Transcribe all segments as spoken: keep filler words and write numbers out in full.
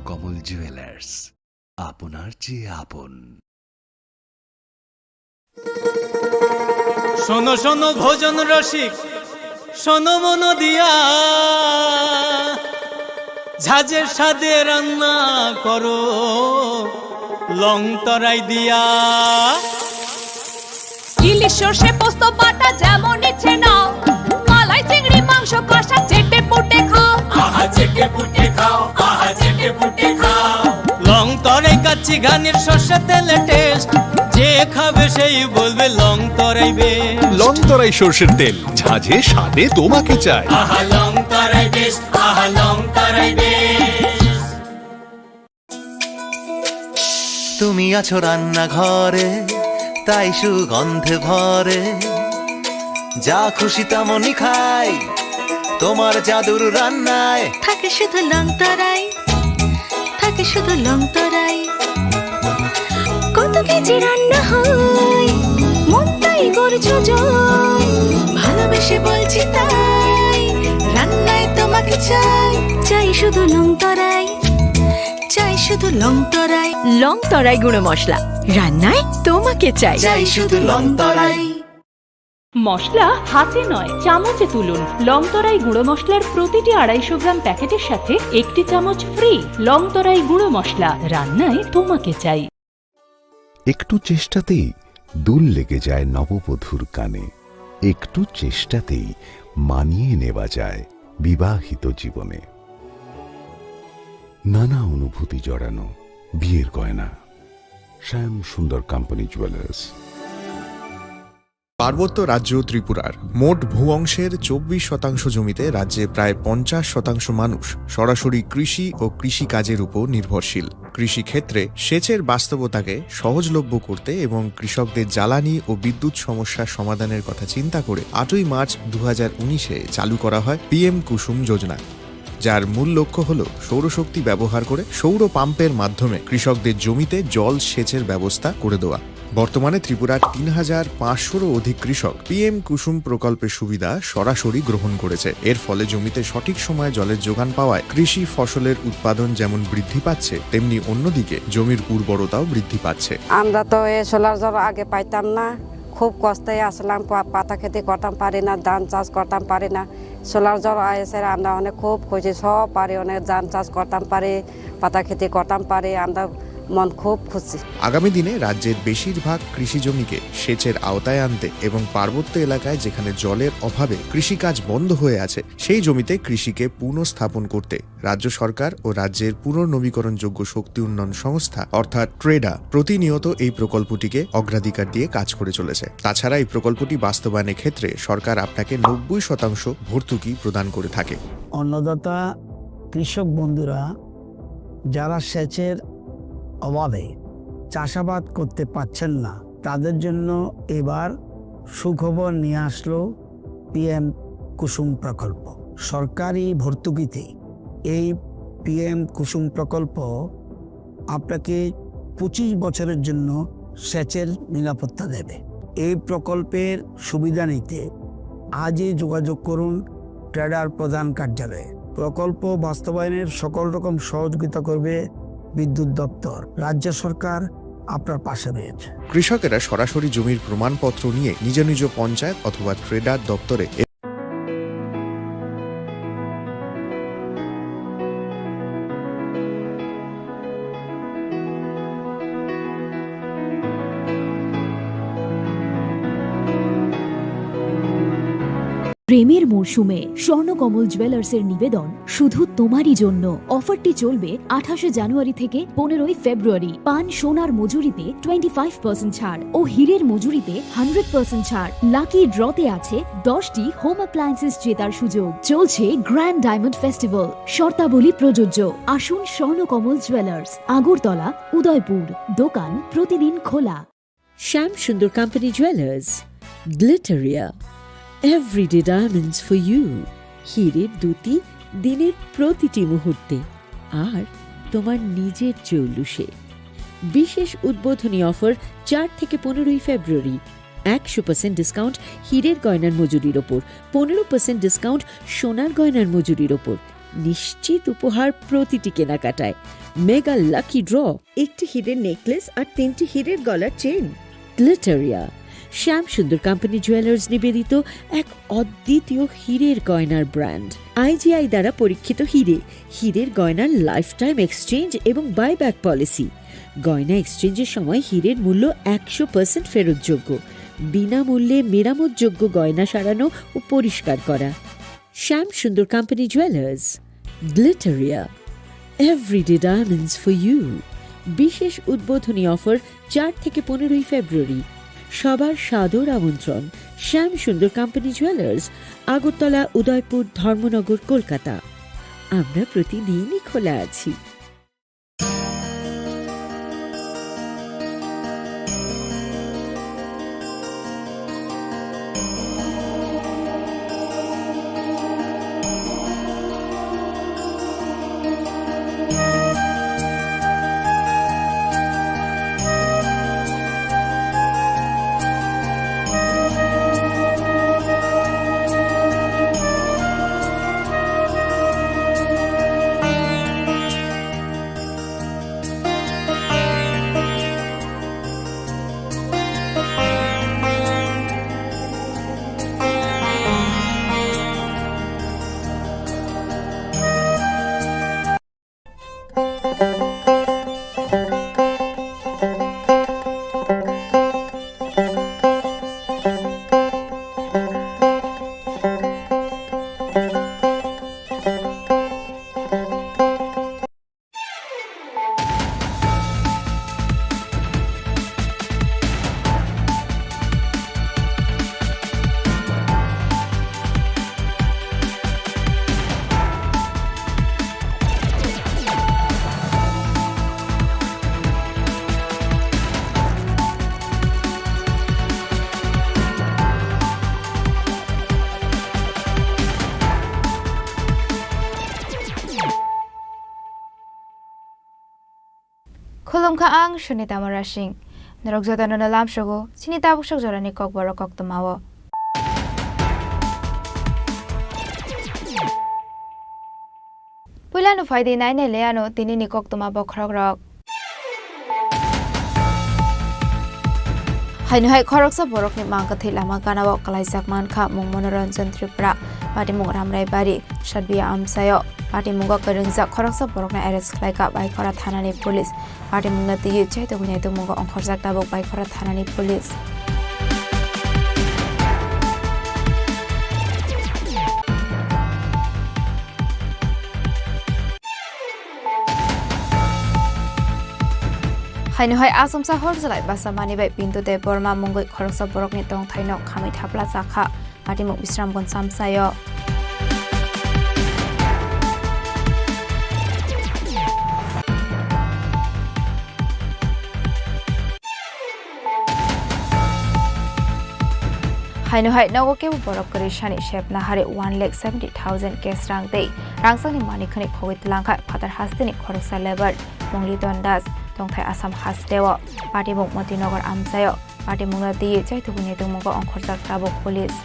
কমল জুয়েলার্স, আপনার চেয়ে আপন। শোনো শোনো ভোজন রসিক, শোনো মন দিয়া, ঝাঁঝের স্বাদে রান্না করো লং তরাই দিয়া। ইলিশ সর্ষে পোস্ত বাটা যেমন ইচ্ছে নাও, মালাই চিংড়ি মাংস কষা চেটে পুটে খাও। আহা চেটে পুটে খাও, আহা চেটে পুটে খাও। লং তরাই কাচ্চি ঘানির সর্ষে তেলে টেস্ট, যে খাবে সেই বলবে লং তরাই বেশ। লং তরাই সর্ষের তেল, ঝাঁঝে স্বাদে তোমাকে চাই। আহা লং তরাই বেশ, আহা লং তরাই বেশ। তুমি আছো রান্নাঘরে, তাই সুগন্ধে ভরে। যা খুশি তেমনই খাই, তোমার জাদুর রান্নায়। থাকে শুধু লং তরাই, থাকে শুধু লং তরাই। কত কেজি রান্না হয়, মনটাই করছো জয়। ভালোবেসে বলছি তাই, রান্নায় তোমাকে চাই। চাই শুধু লং তরাই, চাই শুধু লং তরাই। লং তরাই গুঁড়ো মশলা, রান্নায় তোমাকে চাই। চাই শুধু লং তরাই। মশলা হাতে নয়, চামচে তুলুন। লং তরাই গুঁড়ো মশলার প্রতিটি আড়াইশো গ্রাম প্যাকেটের সাথে একটি চামচ ফ্রি। লং তরাই গুঁড়ো মশলা, রান্নায় তোমাকে চাই। একটু চেষ্টাতেই দুল লেগে যায় নববধূর কানে, একটু চেষ্টাতেই মানিয়ে নেওয়া যায় বিবাহিত জীবনে। নানা অনুভূতি জড়ানো বিয়ের গয়না। শ্যাম সুন্দর কোম্পানি জুয়েলার্স। পার্বত্য রাজ্য ত্রিপুরার মোট ভূ অংশের চব্বিশ শতাংশ জমিতে রাজ্যে প্রায় পঞ্চাশ শতাংশ মানুষ সরাসরি কৃষি ও কৃষিকাজের উপর নির্ভরশীল। কৃষিক্ষেত্রে সেচের বাস্তবতাকে সহজলভ্য করতে এবং কৃষকদের জ্বালানি ও বিদ্যুৎ সমস্যার সমাধানের কথা চিন্তা করে আটই মার্চ দু হাজার উনিশে চালু করা হয় পিএম কুসুম যোজনা, যার মূল লক্ষ্য হল সৌরশক্তি ব্যবহার করে সৌর পাম্পের মাধ্যমে কৃষকদের জমিতে জল সেচের ব্যবস্থা করে দেওয়া। বর্তমানে ত্রিপুরার তিন হাজার পাঁচশোরও অধিক কৃষক পিএম কুসুম প্রকল্পের সুবিধা সরাসরি গ্রহণ করেছে। এর ফলে জমিতে সঠিক সময়ে জলের যোগান পাওয়ায় কৃষি ফসলের উৎপাদন যেমন বৃদ্ধি পাচ্ছে, তেমনি অন্যদিকে জমির উর্বরতাও বৃদ্ধি পাচ্ছে। আমরা তো এই সোলার জল আগে পাইতাম না, খুব কষ্টে আসলাম, পা-, পাতা খেতে করতাম পারি না, ধান চাষ করতাম পারি না। সোলার জল আইসে আমরা অনেক খুব খুশি, সব পারি, অনেক ধান চাষ করতাম পারি, পাতা খেতে করতাম পারি, আমরা মন খুব খুশি। আগামী দিনে রাজ্যের বেশিরভাগ কৃষি জমিকে সেচের আওতায় আনতে এবং পার্বত্য এলাকায় যেখানে জলের অভাবে কৃষিকাজ বন্ধ হয়ে আছে, সেই জমিতে কৃষিকে পুনঃস্থাপন করতে রাজ্য সরকার ও রাজ্যের পুনর্নবীকরণযোগ্য শক্তি উন্নয়ন সংস্থা অর্থাৎ ট্রেডা প্রতিনিয়ত এই প্রকল্পটিকে অগ্রাধিকার দিয়ে কাজ করে চলেছে। তাছাড়া এই প্রকল্পটি বাস্তবায়নের ক্ষেত্রে সরকার আপনাকে নব্বই শতাংশ ভর্তুকি প্রদান করে থাকে। অন্নদাতা কৃষক বন্ধুরা যারা সেচের অভাবে চাষাবাদ করতে পারছেন না, তাদের জন্য এবার সুখবর নিয়ে আসলো পিএম কুসুম প্রকল্প। সরকারি ভর্তুকিতে এই পিএম কুসুম প্রকল্প আপনাকে পঁচিশ বছরের জন্য সেচের নিরাপত্তা দেবে। এই প্রকল্পের সুবিধা নিতে আজই যোগাযোগ করুন ট্রেডার প্রধান কার্যালয়ে। প্রকল্প বাস্তবায়নের সকল রকম সহযোগিতা করবে বিদ্যুৎ দপ্তর। রাজ্য সরকার আপনার পাশে রয়েছে। কৃষকেরা সরাসরি জমির প্রমাণপত্র নিয়ে নিজ নিজ পঞ্চায়েত অথবা ট্রেডার দপ্তরে প্রেমের মরশুমে স্বর্ণকমল জুয়েলার্সের নিবেদন শুধু তোমারই জন্য। অফারটি চলবে আঠাশে জানুয়ারি থেকে পনেরোই ফেব্রুয়ারি। পান সোনার মজুরিতে টোয়েন্টি ফাইভ পার্সেন্ট ছাড় ও হীরের মজুরিতে হান্ড্রেড পার্সেন্ট ছাড়। লাকি ড্রতে আছে দশটি হোম অ্যাপ্লায়েন্সেস জেতার সুযোগ। চলছে গ্র্যান্ড ডায়মন্ড ফেস্টিভ্যাল, শর্তাবলী প্রযোজ্য। আসুন স্বর্ণকমল জুয়েলার্স, আগরতলা, উদয়পুর। দোকান প্রতিদিন খোলা। Shyam Sundar company jewellers, Glitteria, everyday diamonds for you. হীরের দ্যুতি দিনের প্রতিটি মুহূর্তে, আর তোমার নিজের জৌলুসে। বিশেষ উদ্বোধনী অফার চার থেকে পনেরোই ফেব্রুয়ারি। একশো পার্সেন্ট ডিসকাউন্ট হীরের গয়নার মজুরির ওপর, পনেরো পার্সেন্ট ডিসকাউন্ট সোনার গয়নার মজুরির ওপর, নিশ্চিত উপহার প্রতিটি কেনাকাটায়। মেগা লাকি ড্র, একটি হীরের নেকলেস আর তিনটি হীরের গলার চেইন। গ্লিটারিয়া, শ্যাম সুন্দর কোম্পানি জুয়েলার্স নিবেদিত এক অদ্বিতীয় হীরের গয়নার ব্র্যান্ড। আইজিআই দ্বারা পরীক্ষিত হীরে, হীরের গয়নার লাইফ টাইম এক্সচেঞ্জ এবং বাইব্যাক পলিসি। গয়না এক্সচেঞ্জের সময় হীরের মূল্য একশো পার্সেন্ট ফেরতযোগ্য। বিনামূল্যে মেরামতযোগ্য গয়না সারানো ও পরিষ্কার করা। Shyam Sundar company jewellers, Glitteria, everyday diamonds for you. বিশেষ উদ্বোধনী অফার চার থেকে পনেরোই ফেব্রুয়ারি। সবার সাদর আমন্ত্রণ। শ্যাম সুন্দর কোম্পানি জুয়েলার্স, আগরতলা, উদয়পুর, ধর্মনগর, কলকাতা। আমরা প্রতিদিনই খোলা আছি। Khulumkha ang Sunita Murasing. Norok jotono no lamsogo chini tabuk sok jorani kokborok koktwmao. Puilano phaidi nainai le ano tinini koktwma bokhorokrok. Haino hai khoroksa borokni mangkwthwi lama ganao kwlaijak mankha mung Monoranjan Tripura, patimung Ramrai Bari, Satbiya amchaio. Patimungo kwrwngjak khoroksa borokno arrest khlaikha Baikora thanani police. Patimungno twiwi chaitugwi naitukmungo ongkhorjak tabuk Baikora thanani police. Haino hai achomsa hor jwlai basa manwi bai Pintu Debbarma mungwi khoroksa borokni tongthaino khamwi thapla chakha. Patimung Bisramganj amchaio. Haino hai nogo kebo borok kwrwi sani sepna hari one lakh seventy thousand cash rang tei rangchakni manwi khwnwi khogwi twlangkha phatar hasteni khoroksa labour Mongliton Das, tongthai Assam hasteo. Patimung Motinagar amchaio. Patimungno twiwi chaitugwi naitukmungo ongkhorjak tabuk police.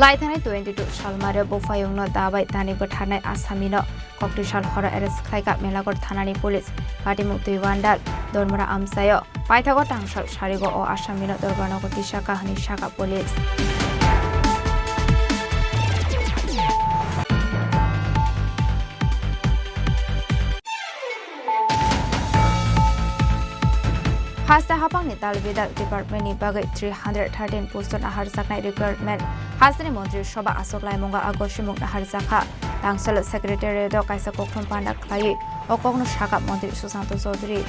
Lai thanai twenty-two salmario buphaiyungno dabai tani bwtharnai asamino koktwi sal horo arrest khlaikha Melaghor thanani police. Patimung Twiwandal Dormora amchaio. Paithago tangsal sarigo o asamino dorganogo tisaka hwnwi saka police. Haste hapangni dal bidal department ni bagwi three hundred thirteen post no naharjaknai recruitment. Hasteni montri soba achuk laimungo a gosimung naharjakha. Tangsalo secretariat o kaisa kokhrom panda khlaiwi o kokno sakha montri Sushanta Chaudhary.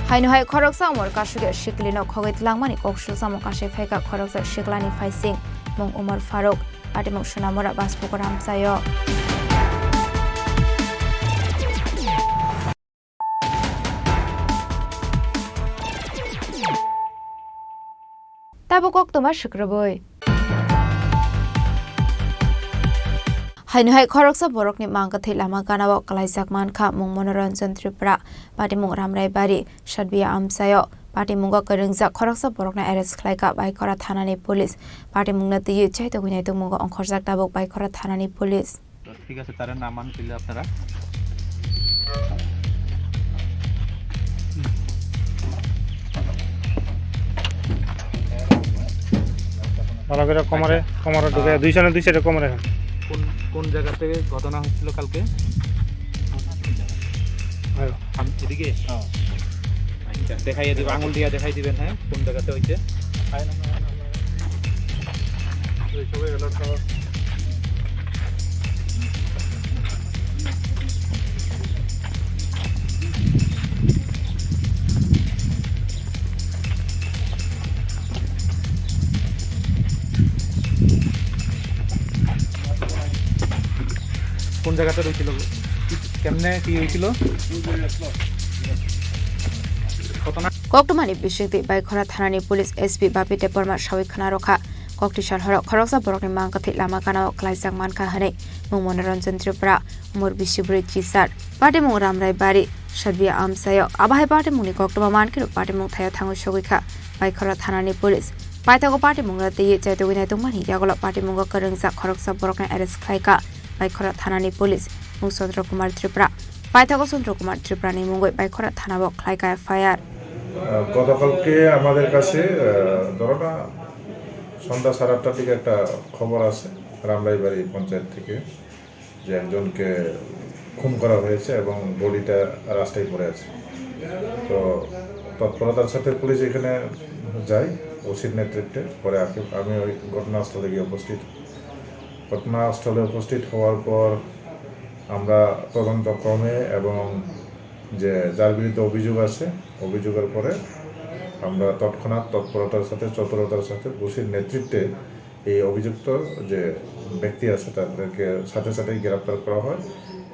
Haino hai khoroksa umor kasugya siklino khogwi twlangmani kok susamung kasui phaikha khoroksa siklani phaising mung Umar Faruk, patimung Sunamura Baspukur amchaio. Abo koktwma swkrwbwi. Haino hai khoroksa borokni mangkwthwi lama ganao kwlaijak mankha mung Monoranjan Tripura. Patimung Ramraibari, Satbiya amchaio patimungo kwrwngjak khoroksa borokno arrest khlaikha Baikhora thanani police. Patimungno twiwi chaitugwi naitugmungo ongkhorjak tabuk Baikhora thanani police. ঠিক আছে, তারা নামান পেলে আপনারা। ভালো করে কোমরে, কোমরে ঢুকে, আহ, দুই সাইডে, দুই সাইডে কোমরে। কোন, কোন জায়গা থেকে ঘটনা হচ্ছিল কালকে? আয়ো। সাম-, এদিকে? হ্যাঁ। আচ্ছা, দেখাইয়ে দিবেন, আঙুল দিয়ে দেখাই দিবেন, হ্যাঁ, কোন জায়গাতে হইছে। এই সবাই alert থাকো। কোন জায়গাতে রয়েছিল? কি, কেমনে কি হয়েছিল? ঘটনা Koktwmani bisingtwi Baikhora thanani police S P Bapi Debbarma sawi khna rwkha. Kokti sal horo khoroksa borokni mangkwthwi lama ganao kwlaijak mankha hwnwi mung Monoranjan Tripura, umor bisi bwrwi chisar. Patimung Ramraibari, Satbiya amchaio. Abo hai patimungni koktwma mankhe patimung thaio thangwi sogwi kha Baikhora thanani police. Paithago patimungno twiwi chaitugwi naitugmani yagulo patimungo kwrwngjak khoroksa borokno arrest khlaikha Baikhora thanani police mung Chandra Kumar Tripura. Paithago Chandra Kumar Tripurani mungwi Baikhora thanao khlaikha F I R. আহ, গতকালকে আমাদের কাছে, আহ, ধরো না, সন্ধ্যা সাড়ে আটটার দিকে একটা খবর আসে রামরাইবাড়ি পঞ্চায়েত থেকে যে একজনকে খুন করা হয়েছে এবং বডিটা রাস্তায় পড়ে আছে। তো তৎপরতার সাথে পুলিশ এখানে যায় ওসির নেতৃত্বে। পরে আকে-, আমি ওই ঘটনাস্থলে গিয়ে উপস্থিত। ঘটনাস্থলে উপস্থিত হওয়ার পর আমরা তদন্ত ক্রমে এবং যে যার বিরুদ্ধে অভিযোগ আছে, অভিযোগের পরে আমরা তৎক্ষণাৎ তৎপরতার সাথে, চতুরতার সাথে ওসির নেতৃত্বে এই অভিযুক্ত যে ব্যক্তি আছে, তাদেরকে সাথে সাথেই গ্রেপ্তার করা হয়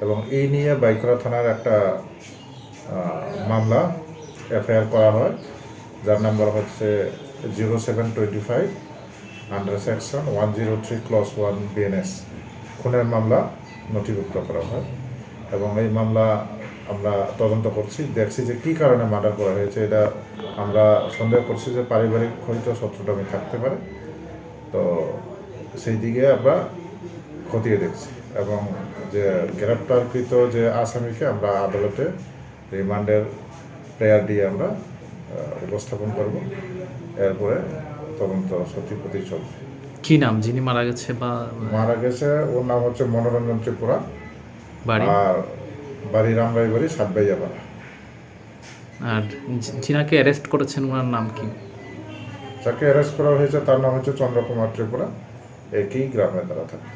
এবং এই নিয়ে বাইখরা থানার একটা, আহ, মামলা, এফআইআর করা হয়, যার নাম্বার হচ্ছে zero seven twenty five under section one zero three clause one BNS খুনের মামলা নথিভুক্ত করা হয় এবং এই মামলা আমরা তদন্ত করছি, দেখছি যে কী কারণে মার্ডার করা হয়েছে। এটা আমরা সন্দেহ করছি যে পারিবারিক হয়তো শত্রুতামি থাকতে পারে। তো সেই দিকে আমরা খতিয়ে দেখছি এবং যে গ্রেপ্তারকৃত যে আসামিকে আমরা আদালতে রিমান্ডের প্রেয়ার দিয়ে আমরা, আহ, উপস্থাপন করব। এরপরে তদন্ত সঠিক পথেই চলবে। কি নাম যিনি মারা গেছে বা মারা গেছে, ওর নাম হচ্ছে মনোরঞ্জন ত্রিপুরা। বাড়ি? আর বাড়ি রামরাইবাড়ি, সাতবাইয়াপাড়া। আর যি-, যিনাকে অ্যারেস্ট করেছেন, ওনার নাম কি? যাকে অ্যারেস্ট করা হয়েছে, তার নাম হচ্ছে চন্দ্র কুমার ত্রিপুরা, একই গ্রামে তারা থাকে।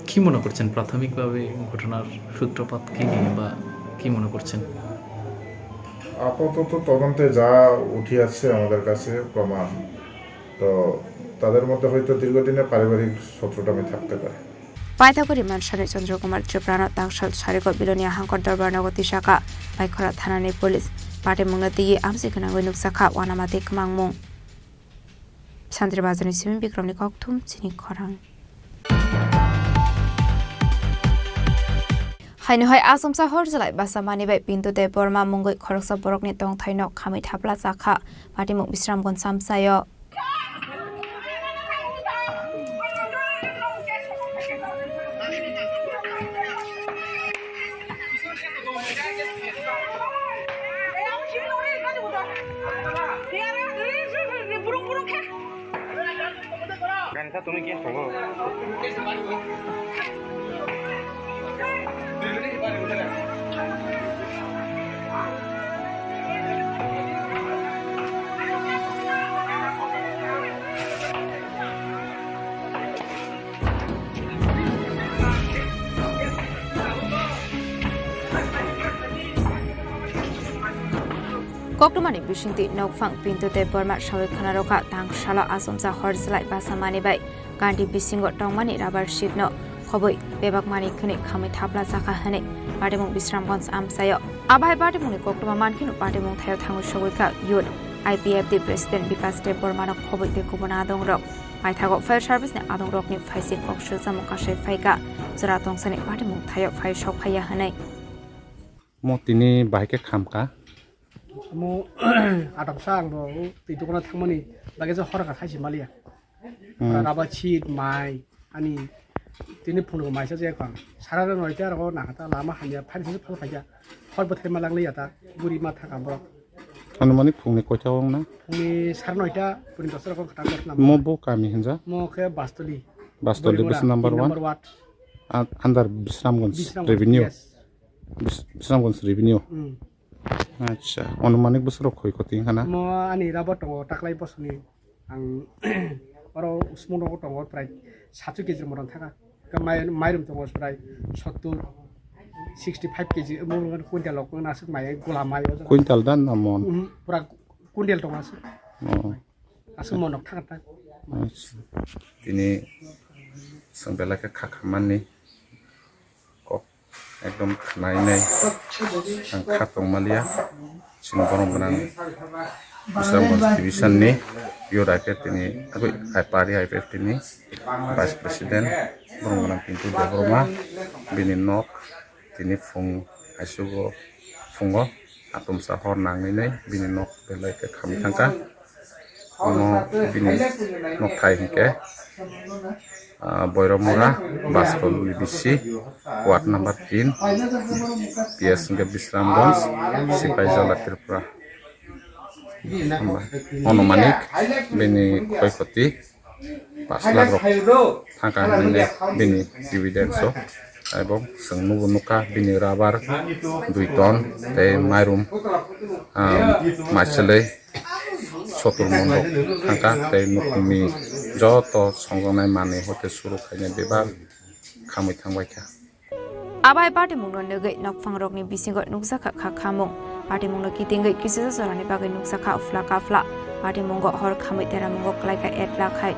কি মনে করছেন প্রাথমিকভাবে ঘটনার সূত্রপাত কি নিয়ে বা কি মনে করছেন? আপাতত তদন্তে যা উঠে আসছে আমাদের কাছে প্রমাণ, তো তাদের মধ্যে হয়তো দীর্ঘদিনের পারিবারিক শত্রুতামি থাকতে পারে। Paithakgo rimani sani Chandra Kumar Tripurano tangsal sarigo Bilonia Hangkor Dorbar nogo tisakha Baikhora thanani police. Patimungno twiwi amchwi gwnangwi nukjakha uanama tei kwmangmung. Santri Bazarni simi Bikramni kokthum chini khorang. Haino hai achomsa hor jwlai basa mani bai Pintu Debbarma mungwi khoroksa borokni tongthaino khamwi thapla chakha. Patimung Bisramganj amchaio. Ganesa, তুমি কি এসছো গো? Koktwmani bisingtwi nokphang Pintu Debbarma sawi khwna rwkha, tangsalo achomsa hor jwlai basa mani bai gandhi bisingo tongmani rubber sheet no khobwi bebak mani khwnwi khamwi thapla chakha hwnwi patimung Bisramganj amchaio. Abo hai patimungni koktwma mankheno patimung thaio thangwi sogwi kha youth I P F T President Bikas Debbarmano khobwi tei kubun adongrok. Maithago fire service ni adongrokni phaising kok swchamung kasai phaikha, jora tongsani patimung thaio phai sok phaiya hwnwi. Mo tini bahai khe khamkha. Mo atamsa ang bo twi dukano thangmani bagwi je hor kha thaisi maliya. Hmm. Raba chit mai ani tini phungo maisa je kha. Sara noita ro nakha ta lama hamya phai se phal khaja. Hor bo thema lang liya ta guri ma thaka borok. Anumanik phungni koita wng na? Phungni sara noita puni dosra kong khatang kotna. Mo bo kami hinja? Mo khe Bastoli. Bastoli Boribora, bus number tin one? Number ward. An-, under Bisramganj Bisramganj, revenue? Yes. Bis-, Bisramganj revenue? Hmm. Acha, anumanik bosoro khoi koti wngkha na? Mo ani raba tongo taklai bosoni. Ang oro usmung nogo tongo prai satsho kg moron thaka. Ka mai-, mairum tongo prai sottur, sixty five kg, mo quintal rok wngna aswk mai, gola mai o jaga. Quintal dan na mon? Mhm, pura quintal tongo aswk. Oh. Aswk monok thaka ta. Acha. Tini chwng belai khe kha khammani kok ekdom khnainai ang kha tongmaliya. Chini borok gwnang Bisramganj division ni youth I P F T ni, agwi, I P R I P F T ni vice president borok gwnang Pintu Debbarma, bini nok tini phung aisugo phungo atomsa hor nangninai bini nok belai khe khamwi thangkha. Omo bini nokthai hinkhe, ah, Boiramura, Baskol B C, ward number tin, P S hinkhe Bisramganj, Sipaijala, Tripura. Hamba, anumanik bini khoi khoti pas lakh rok thangkha hinwi bini evidence o. Ebong chwng nugo nukha bini rubber dui ton tei mairum, ah, maichwlwi sottur mon rok thangkha tei nukhungni joto songjaknai manwi hoite suru khainai bebak khamwi thangbaikha. Abai patimungno nugwi nokphangrokni bisingo nukjakha kha khamung. Patimungno kitingwi kisisa jorani bagwi nukjakha phla ka phla. Patimungo hor khamwi teramungo klaikha et lakhai.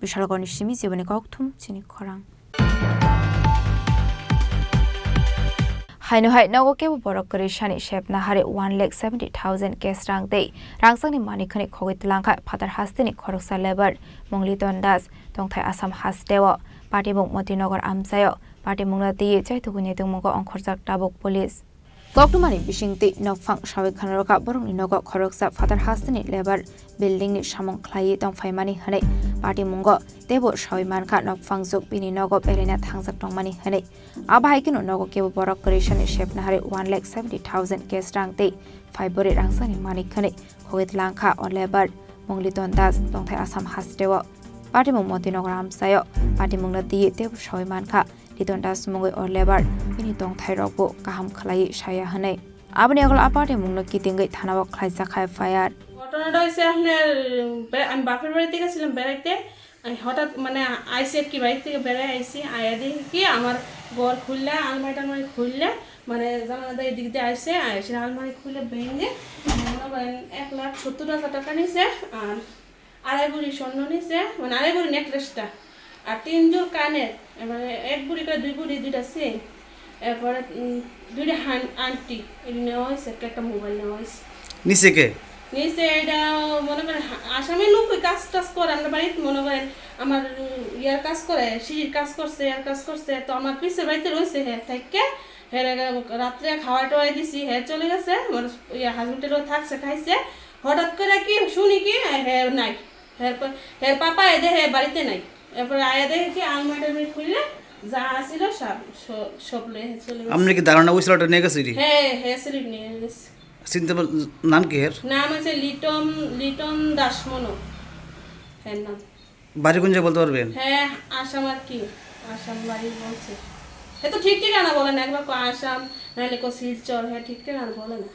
Bishalgorni simi jiboni kokthum chini khorang. Haino hai nogo kebo borok kwrwi sani sepna hari one lakh seventy thousand cash rang tei rangchakni manwi khwnwi khogwi twlangkha Phatar hasteni khoroksa labour Mongliton Das, tongthai Assam hasteo, patimung Motinagar amchaio, patimungno twiwi chaithugwini tongmungo ongkhorjak tabuk police. Koktwmani bisingtwi nokphang sawi khanarokha borokni nogo khoroksa Phatar hasteni labour building ni samung khlaiwi tongphaimani hwnwi patimungo teibo sawi mankha nokphang juk bini nogo belaina thangjak tongmani hwnwi. Abo hai kheno nogo kebo borok kwrwi sani sepna hari one lakh seventy thousand cash rang tei phai bwrwi rangchakni manwi khwnwi khogwi twlangkha o labour Mongliton Das tongthai Assam hasteo. Patimung Motinagar amchaio patimungno twiwi teibo sawi mankha. Liton Das mungwi o labour bini tongthairokbo kaham khlaiwi saya hwnwi. Aboni yagulo a patimungno kitingwi thanao khlaijak F I R. ঘটনাটা হয়েছে আপনার, উম, বে-, আমি বাপের বাড়ি থেকে ছিলাম বেড়াইতে। আমি হঠাৎ মানে আইসি আর কি, বাড়ি থেকে বেড়াই আইসি, আয়া দেখি কি আমার ঘর খুললে, আলমারি টালমারি খুললে, মানে জানালা দিয়ে এদিক দিয়ে আইসে, আইসে আলমারি খুলে ভেঙে মনে করেন এক লাখ সত্তর হাজার টাকা নিছে। আর আড়াই ভরি স্বর্ণ নিছে, মানে আড়াই ভরি নেকলেসটা, আর তিন জোড় কানের, মানে এক ভরি করে দুই ভরি দুইটা চেইন, এরপরে, উম, দুইটা হান-, আংটি, এটা নেওয়া হয়েছে, একটা একটা মোবাইল নেওয়া হয়েছে। নিচে কে? নিচে এটা মনে করেন হা-, আসামি লোকই কাজ টাজ করে, আমরা বাড়িতে মনে করেন আমার, উম, ইয়ার কাজ করে, সিঁড়ির কাজ করছে, ইয়ার কাজ করছে, তো আমার পিছের বাড়িতে রয়েছে হে, থেকে হে রাত্রে খাওয়া টাওয়াই দিছি, হে চলে গেছে, আমার ইয়া হাজবেন্ডেরও থাকছে, খাইছে, হঠাৎ করে কি শুনি কি হে নাই। এরপর এর পাপা এদে হে বাড়িতে নাই। এরপরে আয়া দেখে কি আলমারি টালমারি খুললে যা আছিল সব, স-, সব লয়ে চলে গেছে। আপনি কি দারোয়ান অফিসে ওটা নিয়ে গেছিলি? হ্যাঁ, হ্যাঁ, সিলেট নিয়ে গেছে। চিনতে পার-, নাম কি এর? নাম আছে লিটন, লিটন দাস মনো, হ্যাঁ নাম। বাড়ি কোন জায়গায় বলতে পারবেন? হ্যাঁ, আসাম আর কি, আসাম বাড়ি বলছে। এ তো ঠিক ঠিকানা বলে না, একবার কো আসাম, নাহলে কো শিলচর, হ্যাঁ ঠিক ঠিকানা বলে না।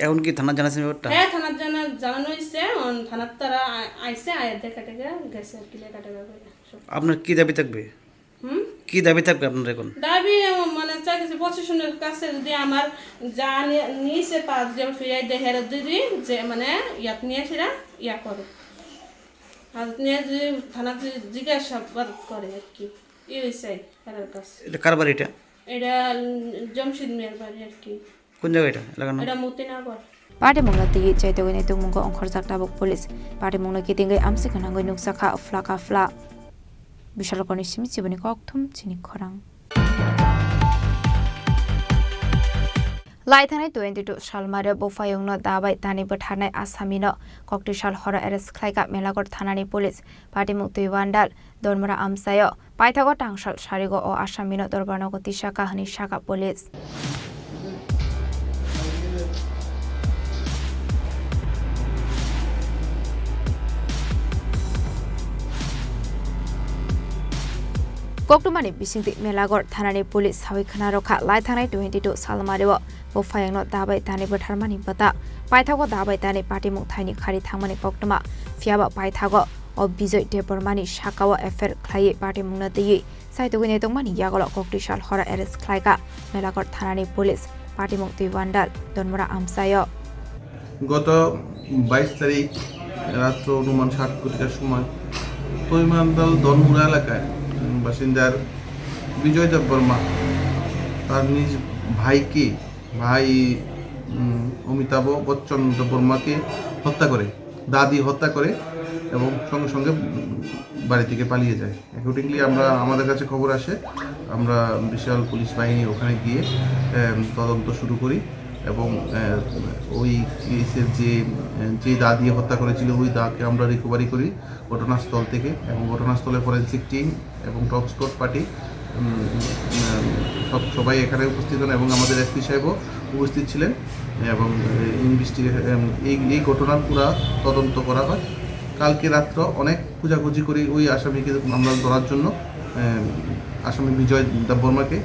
এখন কি থানা জানাচ্ছেন ব্যাপারটা? হ্যাঁ, থানার জানা-, জানানো হয়েছে, অন-, থানার তারা আ-, আইছে, আয়া দেখা টেকা গেছে আর কি, লেখা টেকা করে সব। আপনার কি দাবি থাকবে? হুম? কি দাবি থাকবে আপনার এখন? দাবি, উম, মানে চাইতেছি প্রশাসনের কাছে যদি আমার যা নি-, নিয়েছে তা যদি আমি ফিরিয়ে দেয়, হেরে যদি যে মানে ইয়াত নিয়ে সেটা ইয়া করে। আর নিয়ে যদি থানাত যদি জিজ্ঞাসাবাদ করে আর কি, এই হয়েছে হেরার কাছে। এটা কার বাড়ি এটা? এটা, উম, জমশেদ মিয়ার বাড়ি আর কি। কোন জায়গা এটা? এলাকার নাম? এটা Motinagar. Patimungno twi chaitogwi naitukmungo ongkhorjak tabuk police. Patimungno kitingwi amchikgwnangwi nukjakha phlaka phla. Bishalokoni simi chiboni kokthum chini khorang. Lai thangnai twenty two salmario buphaiyungno dabai tani bwtharnai asamino koktwi sal horo arrest khlaikha Melaghor thanani police. Patimung twi wandal Donmura amchaio. Paithago tangsal sarigo o asamino dorbarnogo tisaka hwnwi saka police. Koktwmani bisingtwi Melaghor thanani police sawi khna rwkha lai thangnai twenty two salmario buphaiyungno dabai tani bwtharmani bwta. Paithago dabai tani patimung thaini khari thangmani koktwma, phiyaba paithago o Bijoy Debbarmani sakao F I R khlaiwi patimungno twiwi chaitugwi naitokmani yagulo koktwi sal horo arrest khlaikha Melaghor thanani police. Patimung twi wandal Donmura amchaio. গত বাইশ তারিখ রাত্র অনুমান সাত কোটিকার সময় তৈমান্দাল দনমুড়া এলাকায় বাসিন্দার বিজয় দেববর্মা তার নিজ ভাইকে, ভাই, উম, অমিতাভ বচ্চন দেববর্মাকে হত্যা করে, দা দিয়ে হত্যা করে এবং সঙ্গে সঙ্গে, উম, বাড়ি থেকে পালিয়ে যায়। অ্যাকর্ডিংলি আমরা, আমাদের কাছে খবর আসে, আমরা বিশাল পুলিশ বাহিনী ওখানে গিয়ে, এম, তদন্ত শুরু করি এবং, এ, ওই কেসের যে, এ, যে দা দিয়ে হত্যা করেছিল ওই দাকে আমরা রিকভারি করি ঘটনাস্থল থেকে এবং ঘটনাস্থলে ফরেন্সিক টিম এবং ডগ স্কোয়াড পার্টি, উম, উম, সব, সবাই এখানে উপস্থিত হন এবং আমাদের এসপি সাহেবও উপস্থিত ছিলেন এবং, এ, ইনভেস্টিগে-, এম, এই, এই ঘটনার পুরা তদন্ত করা হয়। কালকে রাত্র অনেক খোঁজাখুঁজি করি ওই আসামিকে আমরা ধরার জন্য, এম, আসামি বিজয় দেববর্মাকে।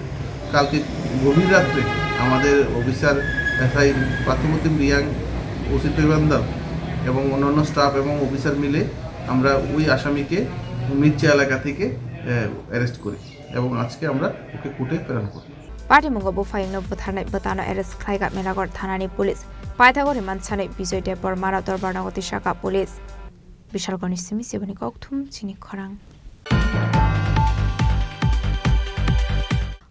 কালকে গভীর রাত্রে আমাদের অফিসার এসআই পাথরমুদ্দিন রিয়াং, ওসি তৈবান্দার এবং অন্যান্য স্টাফ এবং অফিসার মিলে আমরা ওই আসামিকে মির্জা এলাকা থেকে, এ, অ্যারেস্ট করি এবং আজকে আমরা ওকে কোর্টে প্রেরণ করি। Patimungo buphaiyungno butharnai bwtano arrest khlaikha Melaghor thanani police. Paithago remand sanwi Bijoy Debbarmano dorbarnogo tisaka police. Bishalkoni simi chiboni kokthum chini khorang.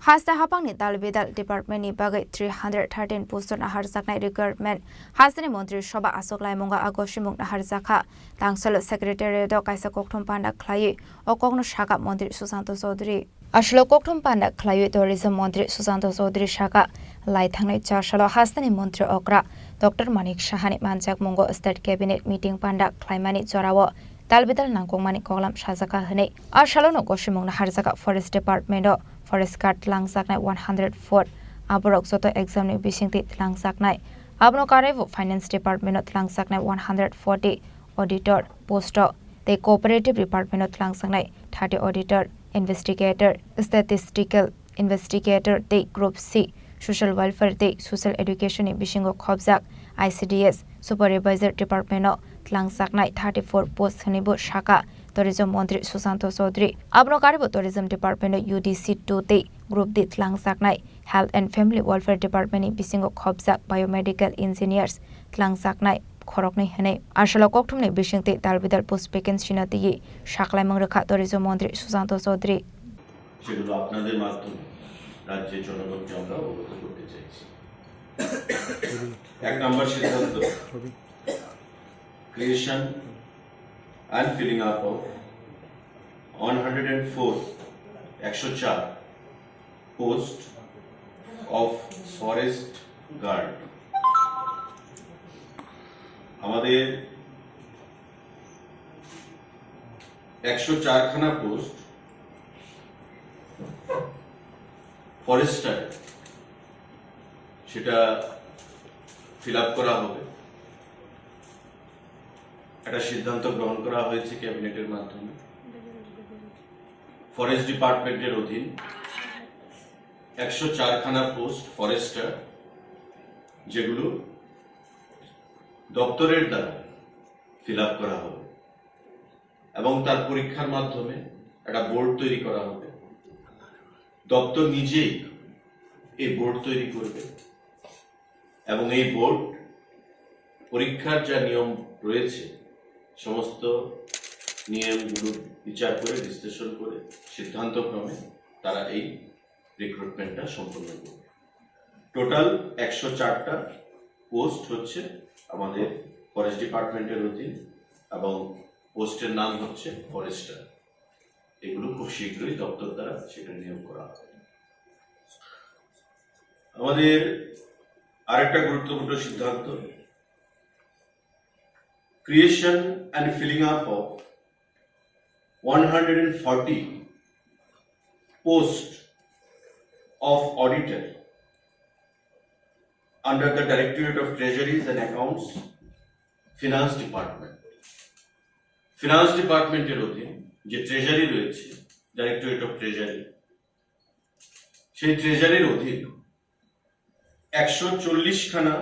Haste hapangni dal bidal department ni bagwi three hundred thirteen post o naharjaknai recruitment. Hasteni montri soba aswk laimungo a gosimung naharjakha. Tangsalo secretariat o kaisa kokthum panda khlaiwi o kokno sakha montri Susanto Chaudhary. Aswlo kokthum panda khlaiwi tourism montri Susanto Chaudhary sakha, lai thangnai char salo hasteni montri okra Doctor Manik Sahani manjakmungo state cabinet meeting panda khlaimani jorao talbidal nangkukmani koklam sajakha hwnwi. A salono gosimungno harjakha forest department o forest guard twlangjaknai one hundred four, aborok joto exam ni bisingtwi twlangjaknai. Abono karwibo finance department o twlangjaknai one hundred forty auditor post o tei cooperative department o twlangjaknai thirty auditor, investigator, statistical investigator tei group C social welfare tei social education ni bisingo khobjak I C D S supervisor department o twlangjaknai thirty four post hwnwibo sakha tourism montri Susanto Chaudhary. Abono karwibo tourism department o U D C two tei group D twlangjaknai health and family welfare department ni bisingo khobjak biomedical engineers twlangjaknai khoroknwi hwnwi. A salo kokthumni bisingtwi dalbidal post vacancy no twiwi saklaimung rwkha tourism montri Susanto Chaudhary. সেগুলো আপনাদের মাধ্যমে রাজ্যের জনগণকে আমরা অবগত করতে চাইছি। এক নম্বর সিদ্ধান্ত, creation and filling up of one hundred and four, একশো চার post of forest guard। আমাদের একশো চার খানা পোস্ট ফরেস্টার, সেটা ফিল আপ করা হবে। একটা সিদ্ধান্ত গ্রহণ করা হয়েছে ক্যাবিনেটের মাধ্যমে। ফরেস্ট ডিপার্টমেন্টের অধীন একশো চারখানা পোস্ট ফরেস্টার, যেগুলো দপ্তরের দ্বারা ফিল আপ করা হবে এবং তার পরীক্ষার মাধ্যমে একটা বোর্ড তৈরি করা হবে। দপ্তর নিজেই এই বোর্ড তৈরি করবে এবং এই বোর্ড পরীক্ষার যা নিয়ম রয়েছে, সমস্ত নিয়মগুলো বিচার করে, বিশ্লেষণ করে, সিদ্ধান্তক্রমে তারা এই রিক্রুটমেন্টটা সম্পন্ন করবে। টোটাল একশো চারটা পোস্ট হচ্ছে আমাদের ফরেস্ট ডিপার্টমেন্টের অধীন এবং পোস্টের নাম হচ্ছে ফরেস্টার। এগুলো খুব শীঘ্রই দপ্তর দ্বারা সেটা নিয়োগ করা হবে। আমাদের আরেকটা গুরুত্বপূর্ণ সিদ্ধান্ত, creation and filling up of one hundred forty post of auditor under the Directorate of Treasuries and Accounts, Finance Department। Finance ডিপার্টমেন্টের অধীন যে ট্রেজারি রয়েছে, ডাইরেক্টরেট অফ ট্রেজারি, সেই ট্রেজারির অধীন একশো চল্লিশখানা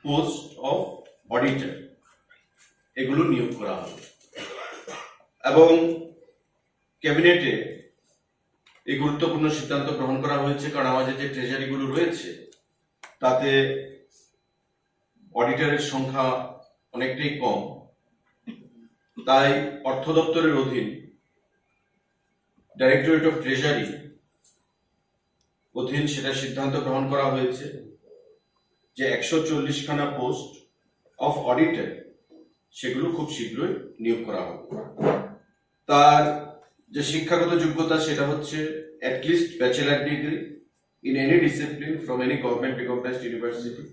পোস্ট অফ অডিটর, এগুলো নিয়োগ করা হবে। এবং ক্যাবিনেটে এই গুরুত্বপূর্ণ সিদ্ধান্ত গ্রহণ করা হয়েছে, কারণ আমাদের যে ট্রেজারিগুলো রয়েছে, তাতে অডিটরের সংখ্যা অনেকটাই কম। তাই অর্থ দপ্তরের অধীন, ডাইরেক্টরেট অফ ট্রেজারি অধীন সেটা সিদ্ধান্ত গ্রহণ করা হয়েছে যে একশো চল্লিশখানা পোস্ট অফ অডিটর, সেগুলো খুব শীঘ্রই নিয়োগ করা হবে। তার যে শিক্ষাগত যোগ্যতা, সেটা হচ্ছে at least bachelor degree in any discipline from any government recognized university।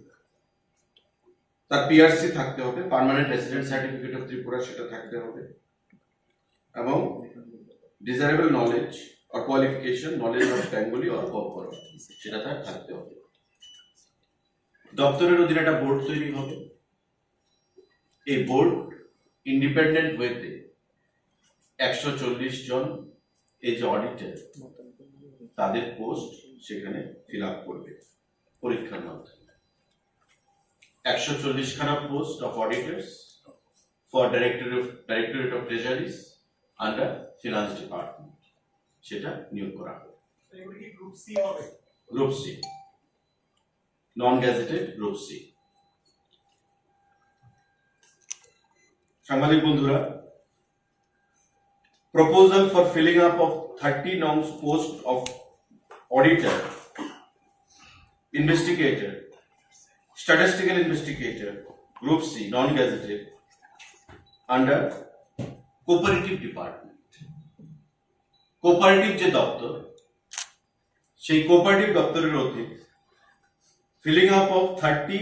তার পিআরসি থাকতে হবে, permanent resident certificate of Tripura, সেটা থাকতে হবে, এবং desirable knowledge or qualification, knowledge of Bengali or Kokborok, সেটা তার থাকতে হবে। দপ্তরের অধীনে একটা বোর্ড তৈরি হবে। এই বোর্ড ইন্ডিপেন্ডেন্ট ওয়েতে একশো চল্লিশ জন এই যে অডিটর, তাদের পোস্ট সেখানে ফিল আপ করবে পরীক্ষার মাধ্যমে। একশো চল্লিশখানা post of auditors for director of, directorate of treasuries under finance department, সেটা নিয়োগ করা হবে। এগুলো কি গ্রুপ সি হবে? Group C, non gazetted group C. সাংবাদিক বন্ধুরা, proposal for filling up of thirty norms post of auditor, investigator, statistical investigator, group C, non gazetted, under cooperative department। Cooperative যে দপ্তর, সেই কোঅপারেটিভ দপ্তরের অধীন filling up of thirty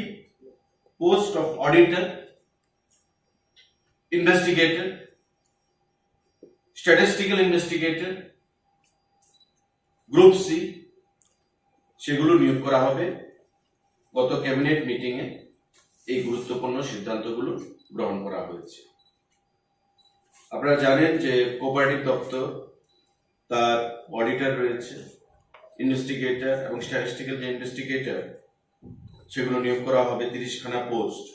post of auditor, investigator, statistical investigator, group C, সেগুলো নিয়োগ করা হবে। গত ক্যাবিনেট মিটিংয়ে এই গুরুত্বপূর্ণ সিদ্ধান্তগুলো গ্রহণ করা হয়েছে। আপনারা জানেন যে কোঅপারেটিভ দপ্তর, তার অডিটর রয়েছে, ইনভেস্টিগেটর এবং স্ট্যাটিস্টিক্যাল যে ইনভেস্টিগেটর, সেগুলো নিয়োগ করা হবে তিরিশখানা post.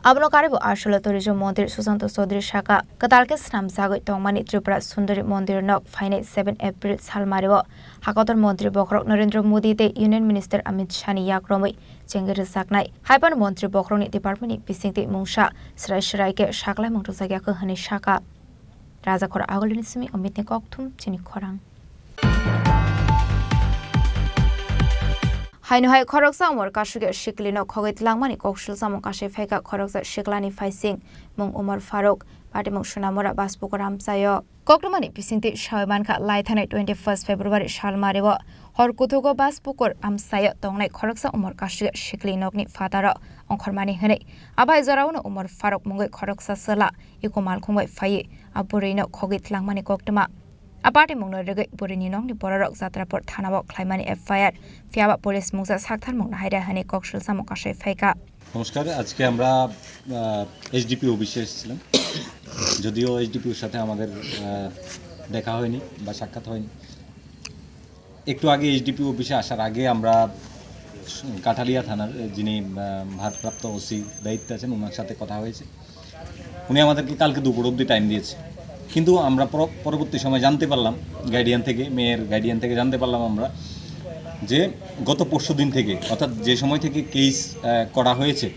Abono karibo Arshalo tourism montri Susanto Chaudhary saka, kwtal khe swnamjagwi tongmani Tripura Sundari mondirno phainai seven April salmario hakotor montri bokhorok Narendra Modi tei Union Minister Amit Shahni yakromwi chengwi rwjaknai. Haiphano montri bokhorokni departmentni bisingtwi mungsa swrai swrai khe saklaimung rwjakya kho hwnwi saka. Rajakhor Agulini simi Omitni kokthum chini khorang. Haino hai khoroksa umor kasugya siklino khogwi tlangmani koksul samung kasai phaikha khoroksa siklani phaising mung Umar Faruk, patimung Sunamura Baspukur amchaio. Koktwmani bisingtwi sawi mankha, lai thanai twenty first February salmario hor kuthugo Baspukur amchaio tongnai khoroksa umor kasugya sikli nokni phataro ongkhormani hwnwi. Abai joraono Umar Faruk mungwi khoroksa chwla iko malkhung bai phaiwi a bwrwino khogwi tlangmani koktwma. A party mungno rwgwi burini nokni bororok Jatrapur thanao khlaimani F I R, phiyaba police mungsa sakthar mungno haida hwnwi kok swlsamung kasai phaikha. নমস্কার। আজকে আমরা এইচডিপি অফিসে এসেছিলাম। যদিও এইচডিপির সাথে আমাদের আহ, দেখা হয়নি বা সাক্ষাৎ হয়নি। একটু আগে এইচডিপি অফিসে আসার আগে আমরা কাঠালিয়া থানার যিনি আহ, ভারপ্রাপ্ত ওসি দায়িত্বে আছেন, ওনার সাথে কথা হয়েছে। উনি আমাদেরকে কালকে দুপুর অবধি টাইম দিয়েছে, কিন্তু আমরা পর- পরবর্তী সময় জানতে পারলাম গার্ডিয়ান থেকে, মেয়ের গার্ডিয়ান থেকে জানতে পারলাম আমরা যে গত পরশু দিন থেকে, অর্থাৎ যে সময় থেকে কেস করা হয়েছে,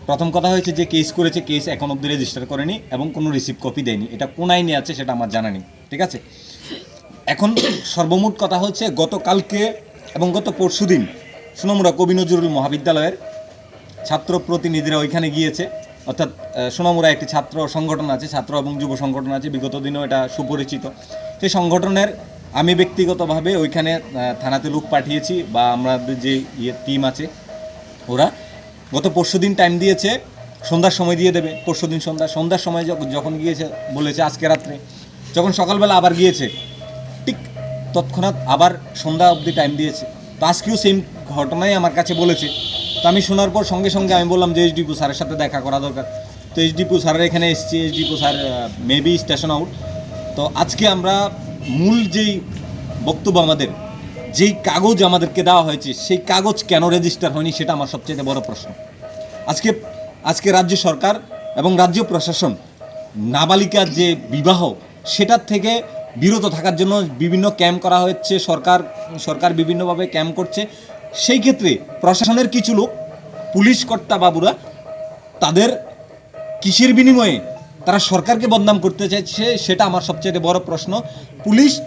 প্রথম কথা হয়েছে যে কেস করেছে, কেস এখন অবধি রেজিস্টার করেনি এবং কোনো রিসিভ কপি দেয়নি। এটা কোন আইনে আছে সেটা আমার জানা নেই, ঠিক আছে? এখন সর্বমোট কথা হচ্ছে গতকালকে এবং গত পরশুদিন সোনামুড়া কবি নজরুল মহাবিদ্যালয়ের ছাত্র প্রতিনিধিরা ওইখানে গিয়েছে, অর্থাৎ আহ, সোনামুড়া একটি ছাত্র সংগঠন আছে, ছাত্র এবং যুব সংগঠন আছে, বিগত দিনেও এটা সুপরিচিত। সেই সংগঠনের আমি ব্যক্তিগতভাবে ওইখানে আহ, থানাতে লোক পাঠিয়েছি বা আমাদের যে ইয়ে টিম আছে ওরা গত পরশুদিন টাইম দিয়েছে, সন্ধ্যার সময় দিয়ে দেবে। পরশুদিন সন্ধ্যা সন্ধ্যার সময় যখ- যখন গিয়েছে, বলেছে আজকে রাত্রে, যখন সকালবেলা আবার গিয়েছে, ঠিক তৎক্ষণাৎ আবার সন্ধ্যা অবধি টাইম দিয়েছে। তো আজকেও সেম ঘটনাই আমার কাছে বলেছে। তো আমি শোনার পর সঙ্গে সঙ্গে আমি বললাম যে এইচডিপি স্যারের সাথে দেখা করা দরকার। তো এইচডিপি স্যারের এখানে এসেছি, HDP sir maybe station out. তো আজকে আমরা মূল যেই বক্তব্য আমাদের, যেই কাগজ আমাদেরকে দেওয়া হয়েছে, সেই কাগজ কেন রেজিস্টার হয়নি, সেটা আমার সবচেয়ে বড় প্রশ্ন। আজকে আজকে রাজ্য সরকার এবং রাজ্য প্রশাসন নাবালিকার যে বিবাহ, সেটার থেকে বিরত থাকার জন্য বিভিন্ন ক্যাম্প করা হচ্ছে। সরকার সরকার বিভিন্নভাবে ক্যাম্প করছে। সেই ক্ষেত্রে প্রশাসনের কিছু লোক, পুলিশ কর্তা বাবুরা, তাদের কিসের বিনিময়ে তারা সরকারকে বদনাম করতে চাইছে, সেটা আমার সবচেয়ে বড় প্রশ্ন। পুলিশ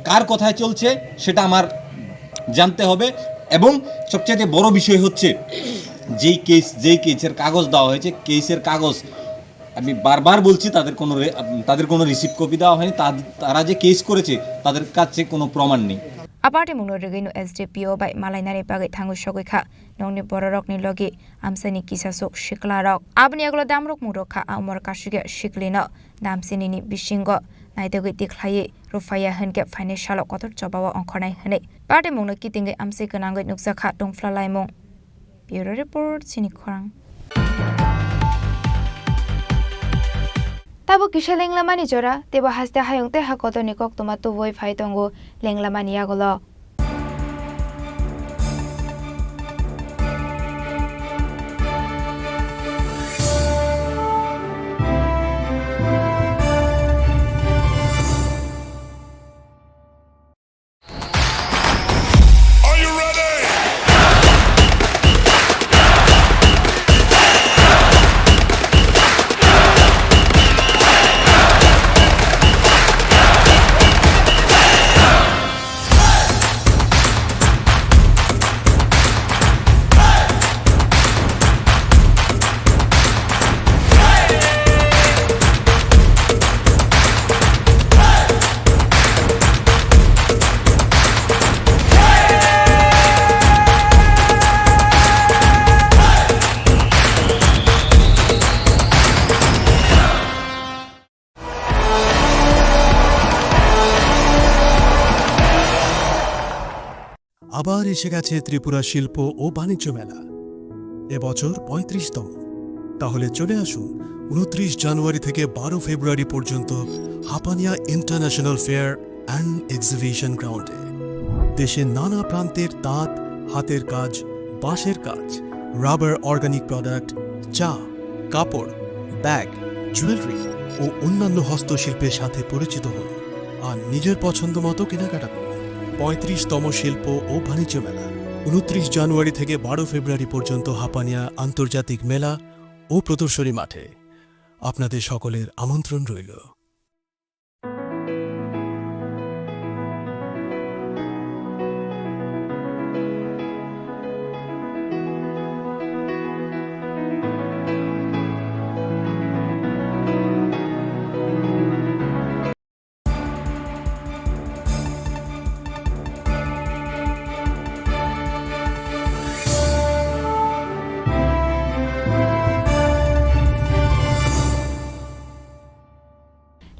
কার কথায় চলছে, সেটা আমার জানতে হবে। এবং সবচেয়ে বড় বিষয় হচ্ছে, যেই কেস যেই কেসের কাগজ দেওয়া হয়েছে, কেসের কাগজ আমি বারবার বলছি, তাদের কোনো রে- তাদের কোনো রিসিভ কপি দেওয়া হয়নি। তাদ- তারা যে কেস করেছে, তাদের কাছে কোনো প্রমাণ নেই। A party mungno rwgwino S D P O bai malainani bagwi thangwi sogwi kha nokni bororokni logi amchaini kisasuk siklarok. Aboni yagulo damrok mungrok kha a umor kasugya siklino damsinini bisingo naitugwi tikhlaiwi rwphaiya hwnkhe phainai salo kotor chobao ongkhornai hwnwi party mungno kitingwi amchai gwnangwi nukjakha tongphla laimung. Bureau Report, Chini Khorang. Tabuk kisa lenglamani jora, teibo haste hayung tei ha kotorni koktwma tubui phai tongo lenglamani yagulo. আবার এসে গেছে ত্রিপুরা শিল্প ও বাণিজ্য মেলা, এবছর পঁয়ত্রিশতম। তাহলে চলে আসুন ঊনত্রিশ জানুয়ারি থেকে বারো ফেব্রুয়ারি পর্যন্ত Hapania international fair and exhibition গ্রাউন্ডে। দেশের নানা প্রান্তের তাঁত, হাতের কাজ, বাঁশের কাজ, রাবার অর্গানিক প্রোডাক্ট, চা, কাপড়, ব্যাগ, জুয়েলারি ও অন্যান্য হস্তশিল্পের সাথে পরিচিত হন আর নিজের পছন্দ মতো কেনাকাটা করুন। পঁয়ত্রিশতম শিল্প ও বাণিজ্য মেলা, ঊনত্রিশ জানুয়ারি থেকে বারো ফেব্রুয়ারি পর্যন্ত হাপানিয়া আন্তর্জাতিক মেলা ও প্রদর্শনী মাঠে। আপনাদের সকলের আমন্ত্রণ রইল।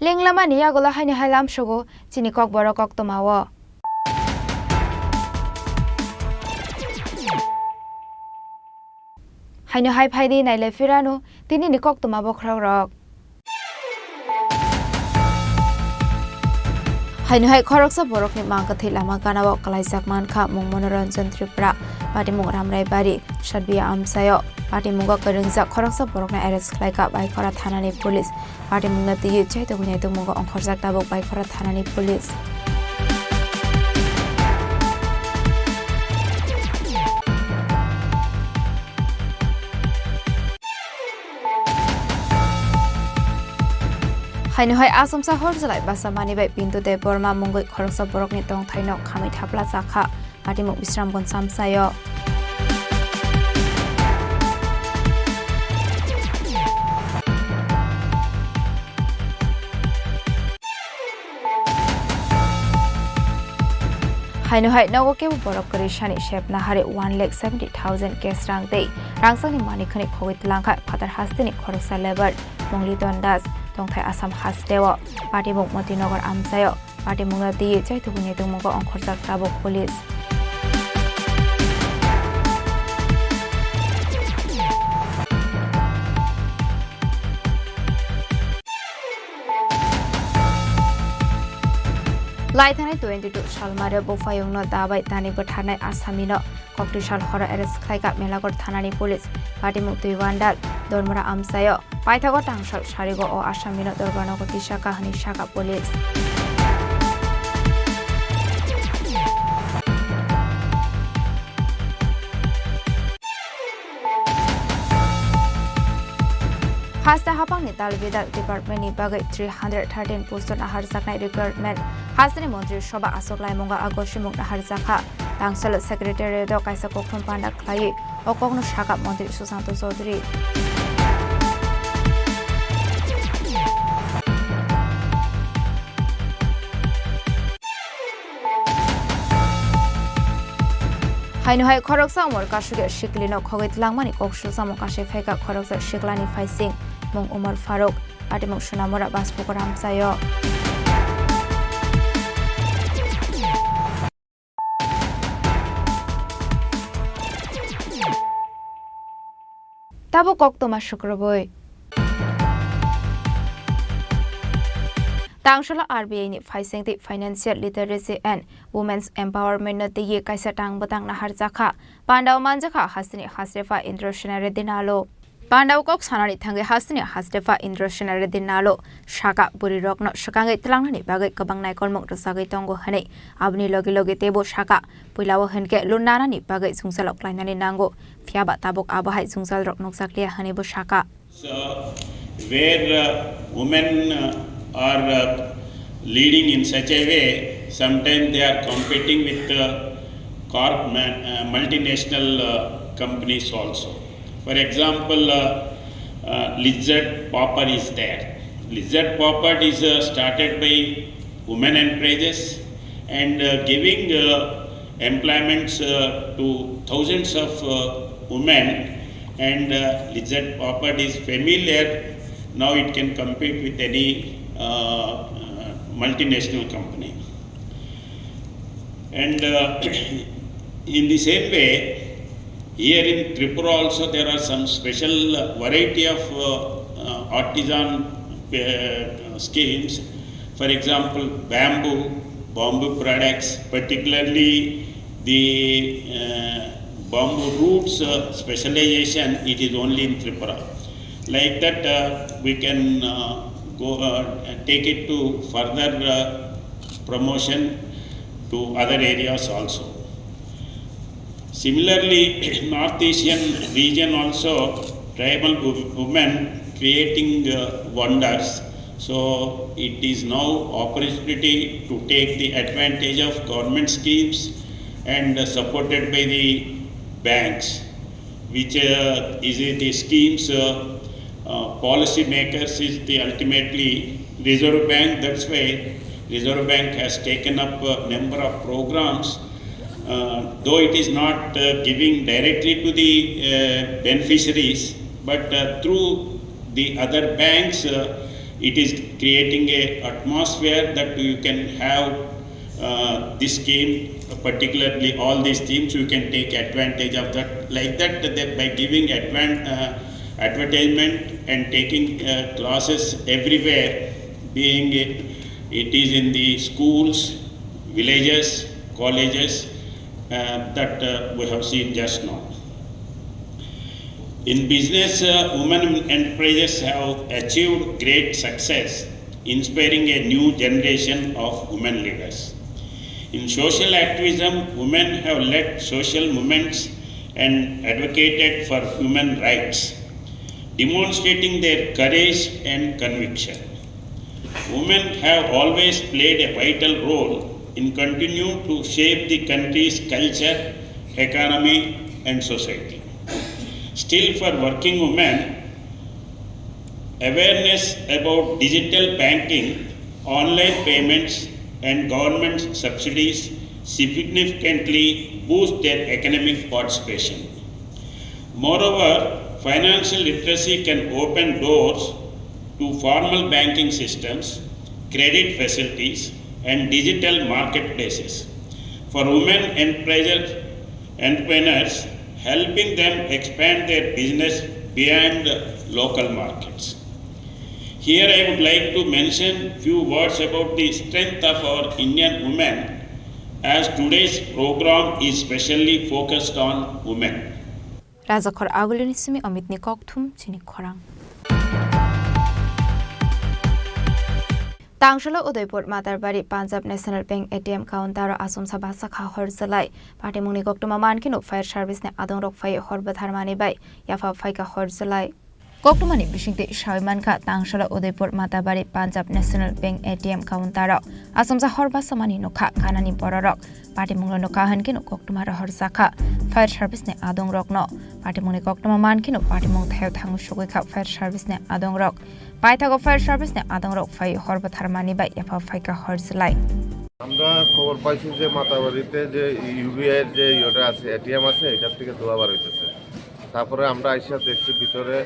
Lenglamani yagulo haino hai lamsogo chini kokborok koktwmao. Haino hai phaidi nailai phirano tinini koktwma bokhorokrok. Haino hai khoroksa borokni mang kwthwi lama ganao kwlaijak mankha mung Monoranjan Tripura, patimung Ramrai Bari, Satbiya amchaio. Patimungo kwrwngjak khoroksa borokno arrest khlaikha Baikhora thanani police. Patimungno twiwi chaithogwi naitokmungo ongkhorjak tabuk Baikhora thanani police. Haino hai Asomsa Horjalai basa mani bai Pintu Debbarma mungwi khoroksa borokni tongthaino khamwi thapla chakha. Patimung Bisramganj amchaio. Haino hai nogo kebo borok kwrwi sani sepna hari one lakh seventy thousand cash rang tei rangchakni manwi khwnwi khogwi twlangkha phatar hasteni khoroksa labour Mongliton Das, tongthai Assam hasteo. Patimung Motinagar amchaio. Patimungno twiwi chaithogwi naitokmungo ongkhorjak tabuk police. Lai thanai twenty two salmare buphaiyungno dabai tani bwtharnai asamino koktwi sal horo arrest khlaikha Melagur thanani police. Patimung Twiwandal Dormora amchaio. Paithago tangsal sarigo o asamino Dorbarnogo tisakha hwnwi sakha police. Haste hapangni dal bidal department ni bagwi three hundred thirteen post no naharjaknai recruitment. Hasteni montri soba aswk laimungo a gosimung naharjakha. Tangsalo secretariat o kaisa kokhum panda khlaiwi o kokno sakha montri Susanto Chaudhary. Haino hai khoroksa umor kasugya siklino khogwi twlangmani kok susamung kasui phaikha khoroksa siklani phaising mung Umar Faruk, patimung Sunamura Baspukur amchaio. Tabuk koktwma sukrubui. Tangsalo R B I ni phaising tei Financial Literacy and Women's Empowerment no twiwi kaisa tang bwtang naharjakha. Pandao manjakha hasteni Hasrefa Indra Sena Reddy Nalo. Pandao kok sanani thangwi hasteni Hasrefa Indra Sena Reddy Nalo sakha bwrwirokno swkangwi twlangnani bagwi kwbang naikolmung rwchagwi tongo hwnwi. Aboni logi logi teibo sakha, puilao hwnkhe loan nanani bagwi jwngjal rok klainani nango, phiyaba tabuk abo hai jwngjal rok nukjakliya hwnwibo sakha. So, where, uh, women, uh, are, uh, leading in such a way, sometimes they are competing with, uh, corp-, ma-, uh, multinational, uh, companies also. For example, uh, uh, Lizette Papert is there. Lizette Papert is, uh, started by women enterprises and, uh, giving, uh, employments, uh, to thousands of, uh, women, and, uh, Lizette Papert is familiar. Now it can compete with any, uh, uh, multinational company. And, uh, in the same way, here in Tripura also there are some special variety of, uh, uh, artisan, uh, schemes. For example, bamboo, bamboo products, particularly the, uh, bamboo roots, uh, specialization, it is only in Tripura. Like that, uh, we can, uh, go, uh, take it to further, uh, promotion to other areas also. Similarly, North Asian region also, tribal wo-, women creating, uh, wonders. So it is now opportunity to take the advantage of government schemes and, uh, supported by the banks, which, uh, is the schemes, uh, uh, policy makers is the ultimately Reserve Bank. That's why Reserve Bank has taken up a number of programs, uh, though it is not, uh, giving directly to the, uh, beneficiaries, but, uh, through the other banks, uh, It is creating a atmosphere that you can have uh, this scheme, particularly all these schemes, you can take advantage of that. Like that, that by giving advan- uh, advertisement and taking uh, classes everywhere, being it, it is in the schools, villages, colleges, uh, that uh, we have seen just now. In business, uh, women enterprises have achieved great success, inspiring a new generation of women leaders. In social activism, women have led social movements and advocated for human rights, demonstrating their courage and conviction. Women have always played a vital role in continuing to shape the country's culture, economy, and society. Still, for working women, awareness about digital banking, online payments, and government subsidies significantly boost their economic participation. Moreover, financial literacy can open doors to formal banking systems, credit facilities, and digital marketplaces for women enterprises, entrepreneurs, helping them expand their business beyond local markets. Here I would like to mention few words about the strength of our Indian women, as today's program is specially focused on women. Rajakhor Agulini simi Omitni kokthum chini khorang. Tangsalo Udaipur Matarbari Punjab National Bank A T M counter o asomsa basa kha hor jwlai. Patimungni koktwma mankhe no fire service ni adongrok phai hor bwtharmani bai yapha phaikha hor jwlai. Koktwmani bisingtwi sawi mankha, Tangsalo Udaipur Matarbari Punjab National Bank A T M counter o asomsa hor basa mani nokha kanani bororok. Patimungno nokha hinkhe no koktwma rohorjakha fire service ni adongrokno. Patimungni koktwma mankhe no patimung thaio thango sugwi kha fire service ni adongrok. Paithago fire service ni adongrok phai hor bwtharmani bai yapha phaikha hor jwlai. আমরা খবর পাইছি যে মাতাবাড়িতে যে ইউবিআই এর যে ইয়েটা আছে, এটিএম আছে, এটার থেকে ধোঁয়া বার হইতেছে। তারপরে আমরা আইসা দেখছি ভিতরে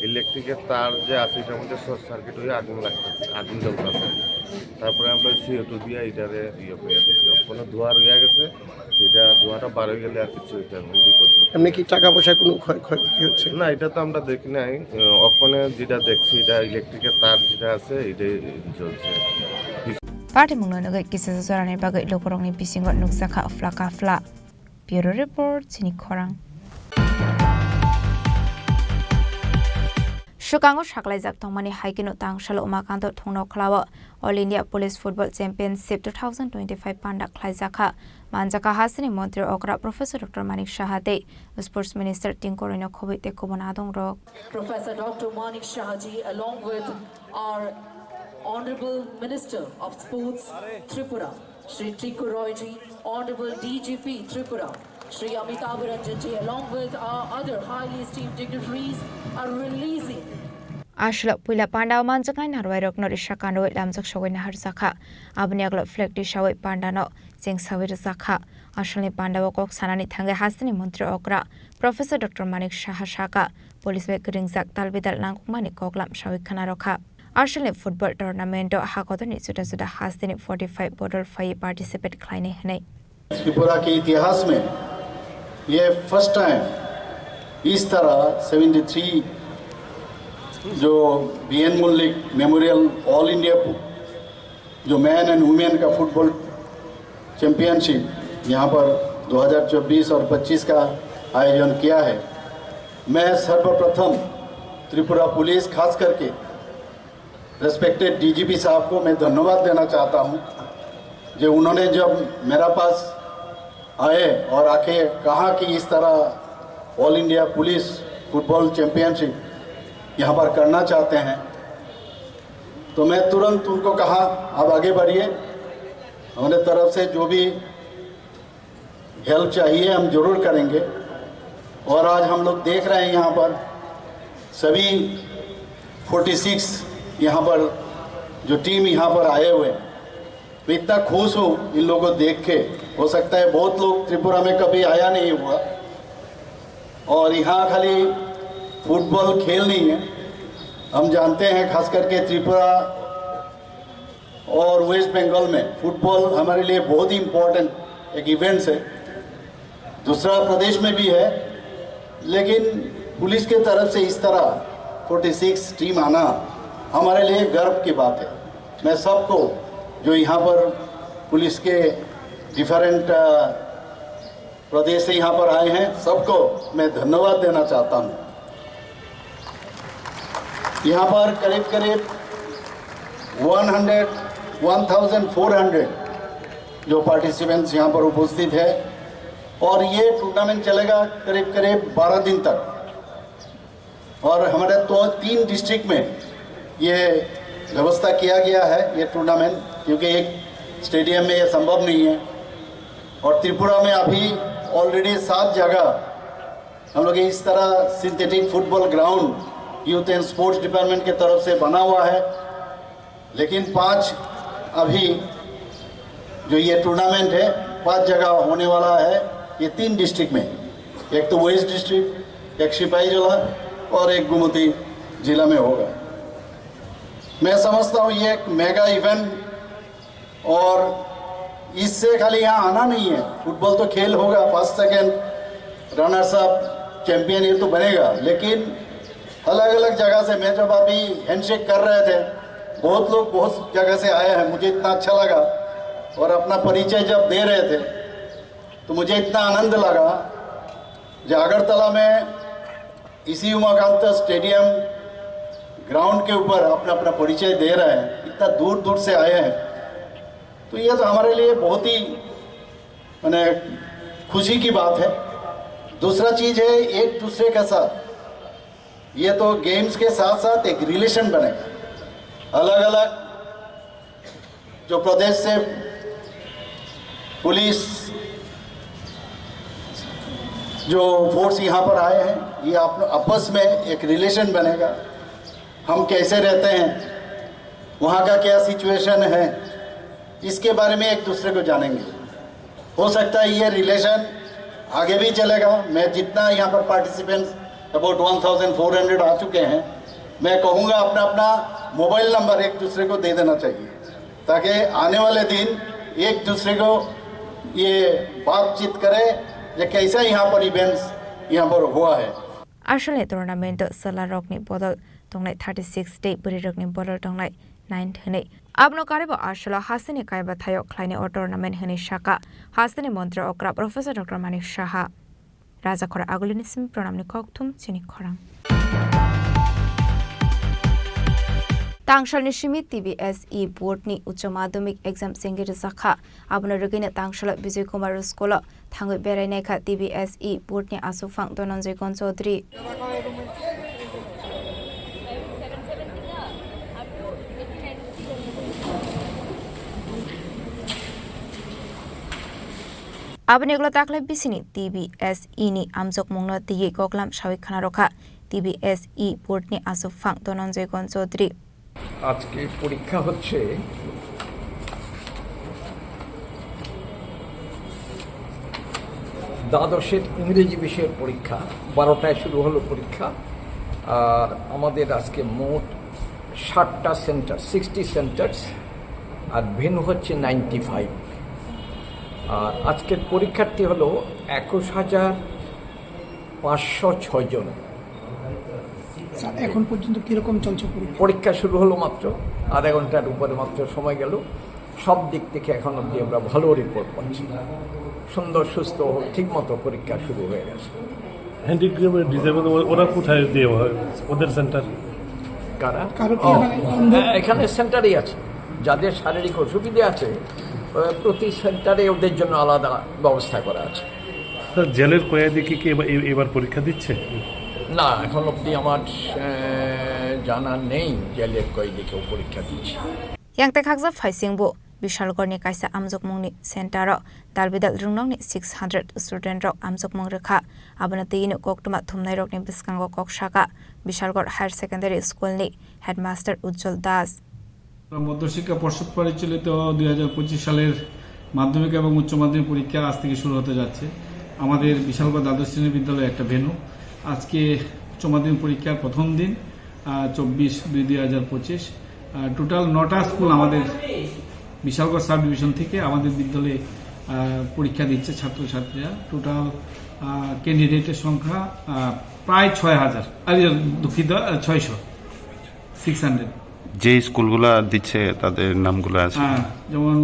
ইলেকট্রিকের তার যে আছে, এটার মধ্যে শর্ট সার্কিট হয়ে আগুন লাগতেছে, আগুন জ্বলতেছে। তারপরে আমরা সিও টু দিয়ে এটারে ইয়ে করে দিচ্ছি, কোনো ধোঁয়া রয়ে গেছে, সেটা ধোঁয়াটা বার হয়ে গেলে আর কিছু হইতে হবে, বিপদ হইতে হবে। এমনি কি টাকা পয়সা কোনো ক্ষয় ক্ষয়ক্ষতি হচ্ছে? না, এটা তো আমরা দেখি নাই। আহ, ওখানে যেটা দেখছি, এটা ইলেকট্রিকের তার যেটা আছে, এটাই জ্বলছে। Patimungno nugwi kisa jorani bagwi lukurokni bisingo nukjakha phla ka phla. Bureau Report, chini khorang. Swkango saklaijak tongmani hai kheno Tangsalo Umakanto thungno khlao All India Police Football Championship two thousand twenty-five panda khlaijakha. Manjakha hasteni Montri Okra Professor Doctor Manik Saha tei Sports Minister Tinku Royno khobwi tei kubun adongrok. Professor Doctor Manik Saha ji, along with our Honorable Minister of Sports, Tripura, Shri Tinku Roy ji, Honorable D G P Tripura, Shri Amitabh Ranjan ji, along with our other highly esteemed dignitaries, are releasing. Aswlok puila panda o manjaknai narwai rokno risa kanwi lamjak sogwi naharjakha. Aboni yagulo flag tisawi panda no chengsawi rwjakha. Aswlni panda o kok sanani thangwi hasteni Montri Okra Professor Doctor Manik Saha sakha, police bai kwrwngjak talbidal nangkukmani koklam sawi khna rokha. Aswlni football tournament o hakotorni juda juda hasteni forty five bodol phaiwi participate khlainai hwnwi. Tripura के इतिहास में ये first time इस तरह seventy three जो बीएन Mallik memorial all India जो man and women का football championship यहाँ पर दो हज़ार चौबीस और पच्चीस का आयोजन किया है। मैं सर्वप्रथम त्रिपुरा पुलिस, खास करके रेस्पेक्टेड डीजीपी साहब को मैं धन्यवाद देना चाहता हूँ, जो उन्होंने जब मेरा पास आए और आके कहा कि इस तरह all India police football championship यहाँ पर करना चाहते हैं, तो मैं तुरंत उनको कहा, "आप आगे बढ़िए, हमारे तरफ से जो भी हेल्प चाहिए, हम जरूर करेंगे।" और आज हम लोग देख रहे हैं यहाँ पर सभी फोर्टी सिक्स यहाँ पर जो टीम यहाँ पर आए हुए हैं, मैं इतना खुश हूँ इन लोगों को देख के। हो सकता है बहुत लोग त्रिपुरा में कभी आया नहीं हुआ, और यहाँ खाली फुटबॉल खेल नहीं है, हम जानते हैं, खास करके त्रिपुरा और वेस्ट बंगाल में फुटबॉल हमारे लिए बहुत ही इम्पोर्टेंट एक इवेंट्स है। दूसरा प्रदेश में भी है, लेकिन पुलिस के तरफ से इस तरह फ़ोर्टी सिक्स टीम आना हमारे लिए गर्व की बात है। मैं सबको, जो यहाँ पर पुलिस के डिफरेंट प्रदेश से यहाँ पर आए हैं, सबको मैं धन्यवाद देना चाहता हूँ। यहाँ पर करीब करीब one hundred, one thousand four hundred जो पार्टिसिपेंट्स यहाँ पर उपस्थित है और ये टूर्नामेंट चलेगा करीब करीब बारह दिन तक। और हमारे तो तीन डिस्ट्रिक्ट में ये व्यवस्था किया गया है ये टूर्नामेंट, क्योंकि एक स्टेडियम में ये संभव नहीं है। और त्रिपुरा में अभी ऑलरेडी सात जगह हम लोग इस तरह synthetic football ground youth and sports department के तरफ से बना हुआ है, लेकिन पांच अभी जो ये टूर्नामेंट है, पांच जगह होने वाला है। ये तीन डिस्ट्रिक्ट में, एक तो वेस्ट डिस्ट्रिक्ट, एक सिपाही जिला और एक गोमती जिला में होगा। मैं समझता हूँ ये एक मेगा इवेंट और इससे खाली यहाँ आना नहीं है, फुटबॉल तो खेल होगा, first second runners up champion ये तो बनेगा, लेकिन अलग अलग जगह से, मैं जब अभी हैंडशेक कर रहे थे, बहुत लोग बहुत जगह से आए हैं, मुझे इतना अच्छा लगा। और अपना परिचय जब दे रहे थे तो मुझे इतना आनंद लगा जो अगरतला में इसी उमाकांत स्टेडियम ग्राउंड के ऊपर अपना अपना परिचय दे रहे हैं, इतना दूर दूर से आए हैं, तो ये तो हमारे लिए बहुत ही, मैंने, खुशी की बात है। दूसरा चीज है, एक दूसरे के साथ, ये तो गेम्स के साथ साथ एक रिलेशन बनेगा। अलग अलग जो प्रदेश से पुलिस जो फोर्स यहाँ पर आए हैं, ये आप, आपस में एक रिलेशन बनेगा। हम कैसे रहते हैं, वहाँ का क्या सिचुएशन है, इसके बारे में एक दूसरे को जानेंगे। हो सकता है ये रिलेशन आगे भी चलेगा। मैं जितना यहाँ पर participants about one thousand four hundred आ चुके हैं, मैं कहूँगा अपना अपना मोबाइल नंबर एक दूसरे को दे देना चाहिए, ताकि आने वाले दिन एक दूसरे को ये बातचीत करें कि कैसा यहाँ पर इवेंट्स यहाँ पर हुआ है। Asalni tournament o chwlarokni bodol tongnai thirty six tei bwrwirokni bodol tongnai nine hwnwi. Abono karwibo asalo hasteni kaiba thaio khlainai o tournament hwnwi sakha hasteni montri okra Professor Doctor Manik Saha. Rajakhor Agulini simi Pranamni kokthum chini khorang. Tangsalni simi T B S E board ni Ucho Madhyamik exam chengwi rwjakha. Abono rwgwino tangsalo Bijoy Kumar School o thangwi berai naikha T B S E board ni aswkphang Dhananjay Gon Chaudhary. Aboni ulo dakhwlai bisini T B S E ni amjokmungno twiwi koklam sawi khna rwkha T B S E board ni aswkphang Dhananjay Gon Chaudhary. আজকে পরীক্ষা হচ্ছে দ্বাদশের ইংরেজি বিষয়ের পরীক্ষা। বারোটায় শুরু হলো পরীক্ষা। আর আমাদের আজকে মোট ষাটটা সেন্টার, সিক্সটি সেন্টার্স, আর ভেন্যু হচ্ছে নাইনটি ফাইভ। আর আজকের পরীক্ষার্থী হলো একুশ হাজার পাঁচশো ছয় জন। স্যার, এখন পর্যন্ত কিরকম চলছে পরীক্ষা? পরীক্ষা শুরু হলো মাত্র, আধা ঘন্টার উপরে মাত্র সময় গেল। সব দিক থেকে এখন অবধি আমরা ভালো রিপোর্ট পাচ্ছি, সুন্দর সুস্থ ঠিকমতো পরীক্ষা শুরু হয়ে গেছে। হ্যান্ডিক্যাপ, ডিসেবল, ওরা কোথায় দেওয়া হয়, ওদের সেন্টার? কারা? কারো কি ও, মানে অন্ধ- হ্যাঁ, এখানে সেন্টারই আছে, যাদের শারীরিক অসুবিধে আছে, আহ, প্রতি সেন্টারে ওদের জন্য আলাদা ব্যবস্থা করা আছে। স্যার, জেলের কয়েদি কি কি এবার, এ-, এবার পরীক্ষা দিচ্ছে? না, এখন অবধি আমার, আহ, জানা নেই জেলের কয়েদি কেউ পরীক্ষা দিচ্ছে। Yang tei khaksa phaisingbo Bishalgarhni kaisa amjokmungni centre-o dalbidal rwngnokni six hundred student-rok amjokmung rwkha. Abono twiwi koktwma thumnairokni bwskango kok sakha Bishalgarh Higher Secondary School-ni headmaster Ujjwal Das. মধ্যশিক্ষা পর্ষদ পরিচালিত দুই হাজার পঁচিশ সালের মাধ্যমিক এবং উচ্চ মাধ্যমিক পরীক্ষা আজ থেকে শুরু হতে যাচ্ছে। আমাদের বিশালগড় দ্বাদশ শ্রেণী বিদ্যালয় একটা ভেন্যু। আজকে উচ্চ মাধ্যমিক পরীক্ষার প্রথম দিন। আহ, চব্বিশ দুই দুই হাজার পঁচিশ। আহ, টোটাল নটা স্কুল আমাদের বিশালগড় সাব ডিভিশন থেকে আমাদের বিদ্যালয়ে, আহ, পরীক্ষা দিচ্ছে ছাত্রছাত্রীরা। টোটাল, আহ, ক্যান্ডিডেটের সংখ্যা, আহ, প্রায় ছয় হাজার, আহ, দুঃখিত, আহ, ছয়শো, সিক্স হান্ড্রেড। যে স্কুলগুলা দিচ্ছে, তাদের নামগুলো আছে। হ্যাঁ, যেমন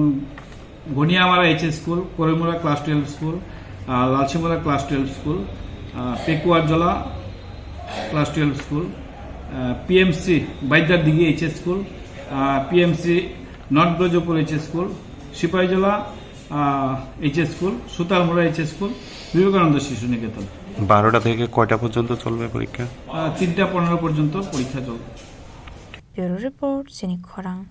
গনিয়ামারা এইচএস স্কুল, করিমুরা ক্লাস টুয়েলভ স্কুল, আহ, লালসিমুরা ক্লাস টুয়েলভ স্কুল, আহ, পেকুয়ারজলা ক্লাস টুয়েলভ স্কুল, আহ, পিএমসি বাইদারদিঘি এইচএস স্কুল, আহ, পিএমসি নর্থ গজপুর এইচএস স্কুল, সিপাহীজলা, আহ, এইচএস স্কুল, সুতারমুরা এইচএস স্কুল, বিবেকানন্দ শিশু নিকেতন। বারোটা থেকে কয়টা পর্যন্ত চলবে পরীক্ষা? আহ, তিনটা পনেরো পর্যন্ত পরীক্ষা চলবে। Bureau Report, Chini Khorang.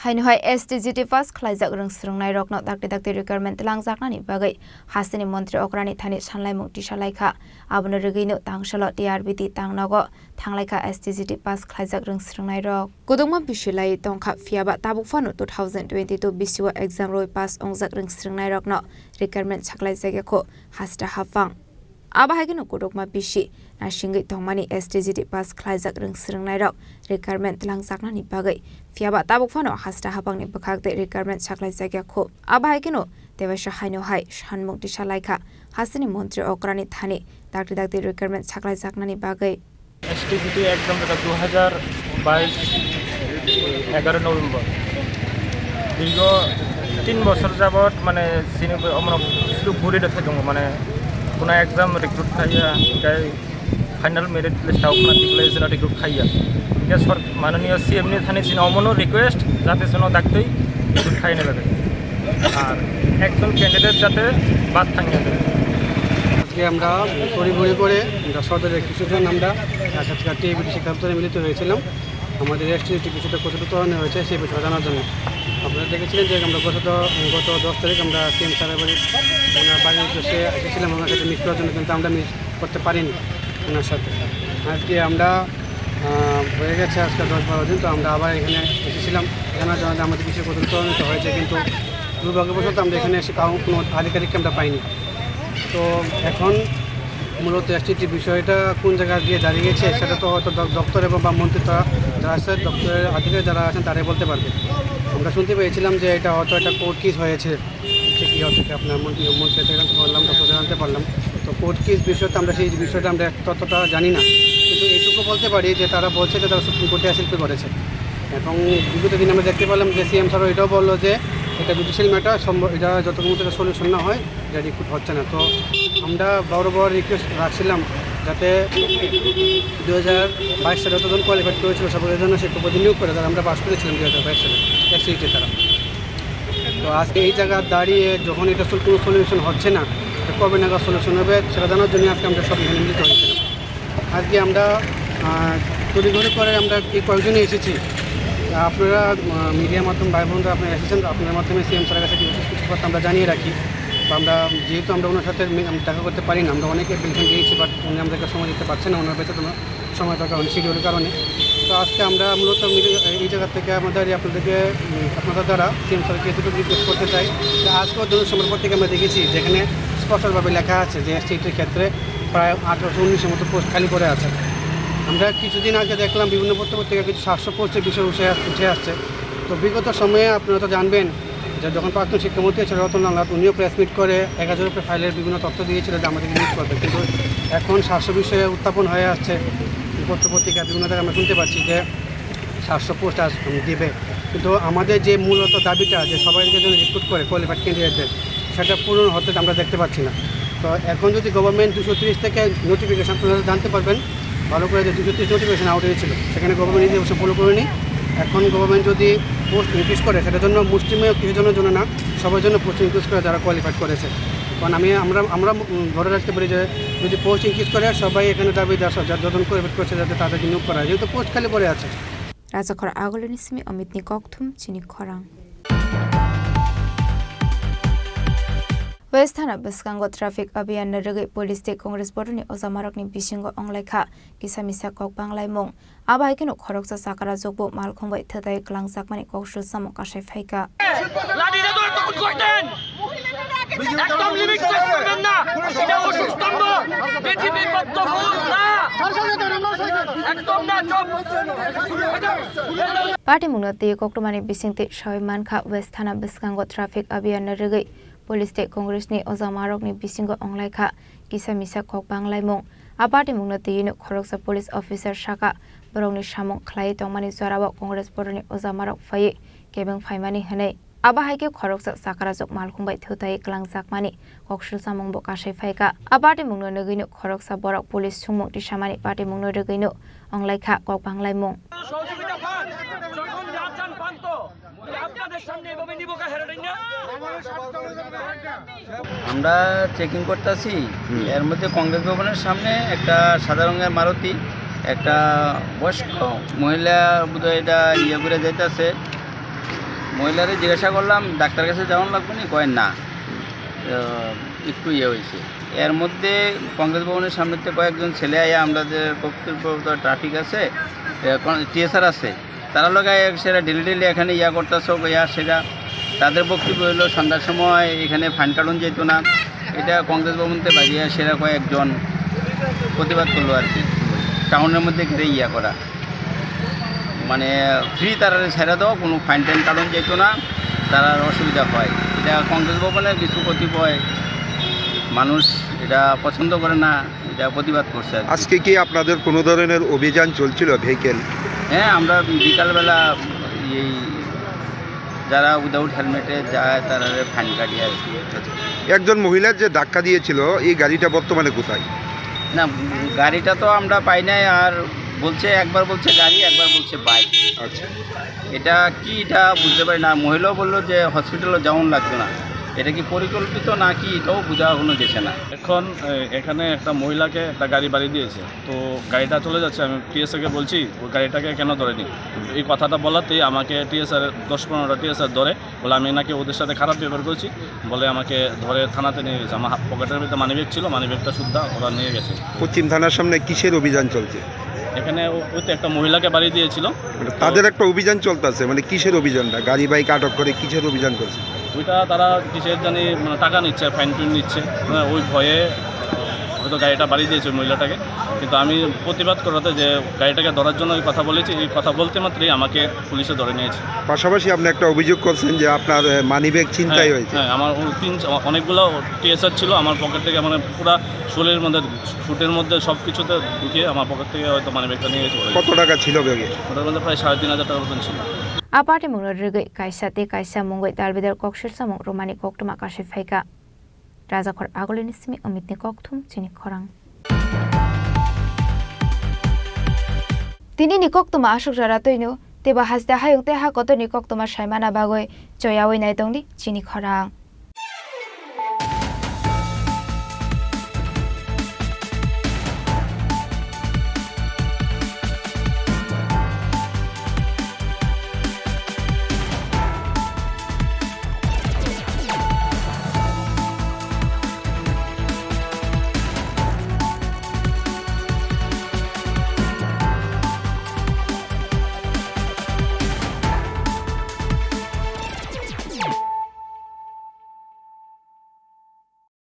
Haino hai S T G T pass khlaijak rwng swrwngnairokno dakti dakti requirement twlangjaknani bagwi hasteni montri okrani thani sanlaimung tisalaikha. Abono rwgwino tangsalo T R B T tangnogo thanglaikha S T G T pass khlaijak rwng swrwngnairok. Kwdwkma bisi laiwi tongkha, phiyaba tabuk phano two thousand twenty-two bisio exam rwui pass wngjak rwng swrwngnairokno requirement saklaijakya kho hasta haphang. Abo hai kheno kwdwkma bisi nasingwi tongmani S T G T pass khlaijak rwng swrwngnairok requirement twlangjaknani bagwi, phiyaba tabuk phano hasta haphangni bwkhak tei requirement saklaijakya kho. Abo hai kheno tebaisa haino hai sanmung tisalaikha hasteni montri okrani thani dakti dakti requirement saklaijaknani bagwi. S T G T exam data দু হাজার বাইশ এগারো নভেম্বর। দীর্ঘ তিন বছর যাবত মানে সিনিয়র অমন সুযোগ ঘুরে রেখে দङ, মানে কোনো এক্সাম রিক্রুট খাইয়া, গাই ফাইনাল মেরিট লিস্ট আউট না দেখলে যেন রিক্রুট খাইয়া। ঠিক আছে, সর-, মাননীয় সিএম নি থানি সিন অমনও রিকোয়েস্ট যাতে যেন ডাকতেই রিক্রুট খাইয়া নেবে। আর একজন ক্যান্ডিডেট যাতে বাদ থাকে না। আজকে আমরা তড়িঘড়ি করে আমরা সদরের কিছুজন আমরা আজকে টিএবিটি শিক্ষা দপ্তরে মিলিত হয়েছিলাম। আমাদের এসটিজিটি বিষয়টা কতটুকু ত্বরান্বিত হয়েছে সেই বিষয়ে জানার জন্য। আপনারা দেখেছিলেন যে আমরা গত দ-, গত দশ তারিখ আমরা সিএম স্যারের বাড়ি, ওনার বাড়ির উদ্দেশ্যে এসেছিলাম, ওনার সাথে মিট করার জন্য, কিন্তু আমরা মিট করতে পারিনি ওনার সাথে। আজকে আমরা, আহ, হয়ে গেছে আজকে দশ বারো দিন, তো আমরা আবার এখানে এসেছিলাম জানার জন্য যে আমাদের বিষয়ে কতটুকু ত্বরান্বিত হয়েছে, কিন্তু দুর্ভাগ্যবশত আমরা এখানে এসে কারো কোনো আধিকারিককে আমরা পাইনি। তো এখন মূলত এসটিজিটি বিষয়টা কোন জায়গায় গিয়ে দাঁড়িয়েছে সেটা তো হয়তো দ-, দপ্তর এবং বা মন্ত্রী তারা যারা আছে, দপ্তরের আধিকারিক যারা আছেন তারাই বলতে পারবে। আমরা শুনতে পেয়েছিলাম যে এটা হয়তো একটা কোর্ট কেস হয়েছে, সে কি হচ্ছে কি আপনার মন্ত্রী, মন্ত্রী থেকে জানতে পারলাম, দপ্তর জানতে পারলাম। তো কোর্ট কেস বিষয়টা আমরা সেই বিষয়টা আমরা ততটা জানি না, কিন্তু এইটুকু বলতে পারি যে তারা বলছে যে তারা সুপ্রিম কোর্টে অ্যাপিল করেছে। এবং বিগত দিন আমরা দেখতে পেলাম যে সিএম স্যারও এটাও বললো যে এটা জুডিশিয়াল ম্যাটার, সম্ভব এটা যতক্ষণ পর্যন্ত সলিউশন না হয় এটা রিক্রুট হচ্ছে না। তো আমরা বরাবর রিকোয়েস্ট রাখছিলাম যাতে দু হাজার বাইশ সালে যতজন কোয়ালিফাইড করেছিল সবাই যেন সে পদে নিয়োগ করে, তারা আমরা পাস করেছিলাম দু হাজার বাইশ সালে এসসিইটি তারা। তো আজকে এই জায়গায় দাঁড়িয়ে যখন এটা সল-, কোনো সলিউশন হচ্ছে না, এটা কবে নাগাদ সলিউশন হবে সেটা জানার জন্য আজকে আমরা সব এখানে মিলিত হয়েছিলাম। আজকে আমরা, আহ, তড়িঘড়ি করে আমরা এই কয়েকজনই এসেছি। আপনারা, আহ, মিডিয়ার মাধ্যমে ভাই বোনরা আপনারা এসেছেন, আপনার মাধ্যমে সিএম স্যারের কাছে কিছু কিছু কথা আমরা জানিয়ে রাখি। তো আমরা যেহেতু আমরা ওনার সাথে মি-, আমরা দেখা করতে পারি না, আমরা অনেক অ্যাপ্লিকেশন দিয়েছি, বাট উনি আমাদেরকে সময় দিতে পারছেন না, ওনার বেতন সময় দরকার অনেক শিডিউলের কারণে। তো আজকে আমরা মূলত মিলে এই জায়গা থেকে আমাদের আপনাদেরকে, উম, আপনাদের দ্বারা সিএম স্যারকে এতটুকু রিকোয়েস্ট করতে চাই যে আজকেও জনসভার পর থেকে আমরা দেখেছি যেখানে স্পষ্টভাবে লেখা আছে যে এসসিইটির ক্ষেত্রে প্রায় আঠারোশো উনিশের মতো পোস্ট খালি পড়ে আছে। আমরা কিছুদিন আগে দেখলাম বিভিন্ন পত্র পত্রিকা কিছু সাতশো পোস্টের বিষয়ে উঠে আস-, উঠে আসছে। তো বিগত সময়ে আপনারা তো জানবেন যে যখন প্রাক্তন শিক্ষামন্ত্রী ছিল রতনলাল নাথ, উনিও প্রেস মিট করে এক হাজার উপরে ফাইলের বিভিন্ন তথ্য দিয়েছিল যে আমাদেরকে নিয়োগ করবে, কিন্তু এখন সাতশো বিষয়ে উত্থাপন হয়ে আসছে পত্র পত্রিকা বিভিন্ন জায়গায় আমরা শুনতে পাচ্ছি যে সাতশো পোস্ট আস-, দিবে। কিন্তু আমাদের যে মূলত দাবিটা যে সবাইকে যেন রিক্রুট করে কোয়ালিফাইড ক্যান্ডিডেটদের, সেটা পূরণ হতে আমরা দেখতে পাচ্ছি না। তো এখন যদি গভর্নমেন্ট দুশো তিরিশ থেকে নোটিফিকেশন, আপনারা জানতে পারবেন ভালো করে যে দুশো তিরিশ নোটিফিকেশন আউট হয়েছিল, সেখানে গভর্নমেন্ট নিজে অবশ্য ফলো করেনি। এখন গভর্নমেন্ট যদি পোস্ট ইনক্রিজ করে, সেটার জন্য মুষ্টিমেয় কিছু জনের জন্য না, সবার জন্য পোস্ট ইনক্রিজ করে যারা কোয়ালিফাইড করেছে। কারণ আমি, আমরা, আমরা, উম, ধরে রাখতে পারি যে যদি পোস্ট ইনক্রিজ করে, সবাই এখানে দাবি দেওয়া, যা-, যতজন কোয়ালিফাইড করছে যাতে তাদেরকে নিয়োগ করা হয়, যেহেতু পোস্ট খালি পড়ে আছে। Rajakhor Agulini simi Omitni kokthum chini khorang. West Thana bwskango traffic abhiyan ni rwgwi police tei Congress botorni ojamarokni bisingo wnglaikha kisa misa kok banglaimung. Abo hai kheno khoroksa chakra jukbo malkhung bai thwtai kwlangjakmani kok sulsamung kasai phaikha. লাঠি দিয়ে ধরে তখন করতেন। মহিলাদের আগে একদম limit cross করবেন না। এটা অসুস্থ, বেটি বিপদ তো ভুল না। একদম না, চুপ। Party mungno twi koktwmani bisingtwi sawi mankha West Thana bwskango traffic abhiyan no rwgwi police tei Congress ni ojamarokni bisingo wnglaikha kisa misa kok banglaimung. A party mungno twiwi no khoroksa police officer saka borokni samung khlaiwi tongmani jorao Congress borokni ojamarok phaiwi kebeng phaimani hwnwi. Abo hai khe khoroksa chakarajwk malkhung bai thutaiwi kwlangjakmani koksil chamungbo kasai phaikha. A party mungno nugwino khoroksa borok police sumung tisamani party mungno rwgwino wnglaikha kok banglaimung. সহযোগিতা পান, যখন যা চান পান তো। আপনাদের সামনে এভাবে নিব কা হেরাডাইন না? আমরা চেকিং করতেছি। হুম। এর মধ্যে কংগ্রেস ভবনের সামনে একটা সাদা রঙের মারুতি, একটা বয়স্ক মহিলা বোধহয় এটা ইয়ে করে যাইতেছে। মহিলারে জিজ্ঞাসা করলাম, "ডাক্তার কাছে যাওয়ান লাগবে নি?" কয়, "না।" আহ, একটু ইয়ে হয়েছে। এর মধ্যে কংগ্রেস ভবনের সামনে থেকে কয়েকজন ছেলে আয়া আমাদের কর্তৃপক্ষ ট্রাফিক আছে, আহ, কোন টিএসআর আছে, তারা লগে আয়া সেটা ডেলি ডেলি এখানে ইয়া করতেছে, ইয়া সেটা। তাদের বক্তব্য হলো সন্ধ্যার সময় এখানে ফাইন কাটুন যেত না, এটা কংগ্রেস ভবন থেকে বাইরে সেরা কয়েকজন প্রতিবাদ করলো আর কি, টাউনের মধ্যে ঘিরে ইয়া করা। মানে ফ্রি তারা ছেড়ে দাও, কোনো ফাইন টাইন কাটন যেত না, তার অসুবিধা হয়। এটা কংগ্রেস ভবনের কিছু কতিপয় মানুষ এটা পছন্দ করে না, এটা প্রতিবাদ করছে আর কি। আজকে কি আপনাদের কোনো ধরনের অভিযান চলছিল ভেহিকেল? হ্যাঁ, আমরা বিকালবেলা এই যারা উইদাউট হেলমেটে যায় তারা ফাইন কাটি আর কি। আচ্ছা, একজন মহিলার যে ধাক্কা দিয়েছিল, এই গাড়িটা বর্তমানে কোথায়? না, গাড়িটা তো আমরা পাই নাই। আর বলছে, একবার বলছে গাড়ি, একবার বলছে বাইক। আচ্ছা। এটা কি, এটা বুঝতে পারি না। মহিলাও বললো যে হসপিটালে যাওয়ান লাগতো না। এটা কি পরিকল্পিত নাকি, এটাও বোঝা এখনো গেছে না। এখন, এ, এখানে একটা মহিলাকে একটা গাড়ি বাড়ি দিয়েছে, তো গাড়িটা চলে যাচ্ছে। আমি টিএসএ কে বলছি, "ওই গাড়িটাকে কেন ধরেনি?" এই কথাটা বলাতেই আমাকে টিএসআর, দশ পনেরোটা টিএসআর ধরে বলে, "আমি নাকি ওদের সাথে খারাপ ব্যবহার করেছি," বলে আমাকে ধরে থানাতে নিয়ে গেছে। আমার হাত পকেটের ভিতরে মানিব্যাগ ছিল, মানিব্যাগটা শুদ্ধা ওরা নিয়ে গেছে। পশ্চিম থানার সামনে কিসের অভিযান চলছে? এখানে ও-, ওই তো একটা মহিলাকে বাড়ি দিয়েছিল। মানে তাদের একটা অভিযান চলতেছে, মানে কিসের অভিযানটা? গাড়ি বাইক আটক করে কিসের অভিযান চলছে? ওইটা তারা কিসের জানি, মানে, টাকা নিচ্ছে, ফাইন টুইন নিচ্ছে, মানে, ওই ভয়ে হয়তো গাড়িটা বাড়ি দিয়েছে ওই মহিলাটাকে। কিন্তু আমি প্রতিবাদ করাতে যে গাড়িটাকে ধরার জন্য ওই কথা বলেছি, এই কথা বলতে মাত্রই আমাকে পুলিশে ধরে নিয়েছে। পাশাপাশি আপনি একটা অভিযোগ করছেন যে আপনার, এ, মানিব্যাগ ছিনতাই হ্যাঁ, হয়েছে। হ্যাঁ, আমার ও তিন, অনেকগুলো টিএসআর ছিল, আমার পকেট থেকে, মানে, পুরা শরীরের মধ্যে, ফুটের মধ্যে সব কিছুতে ঢুকিয়ে আমার পকেট থেকে হয়তো মানিব্যাগটা নিয়ে গেছে। কত টাকা ছিল ব্যাগে? ওটার মধ্যে প্রায় সাড়ে তিন হাজার টাকার মতন ছিল। A party mungno rwgwi kaisa tei kaisa mungwi dalbidal koksil chamung rwmani koktwma kasui phaikha. Rajakhor Agulini simi Omitni kokthum chini khorang. Tinini koktwma aswk jora twino teibo haste hayung tei ha kotorni koktwma saimana bagwi choyawi naitongdi chini khorang.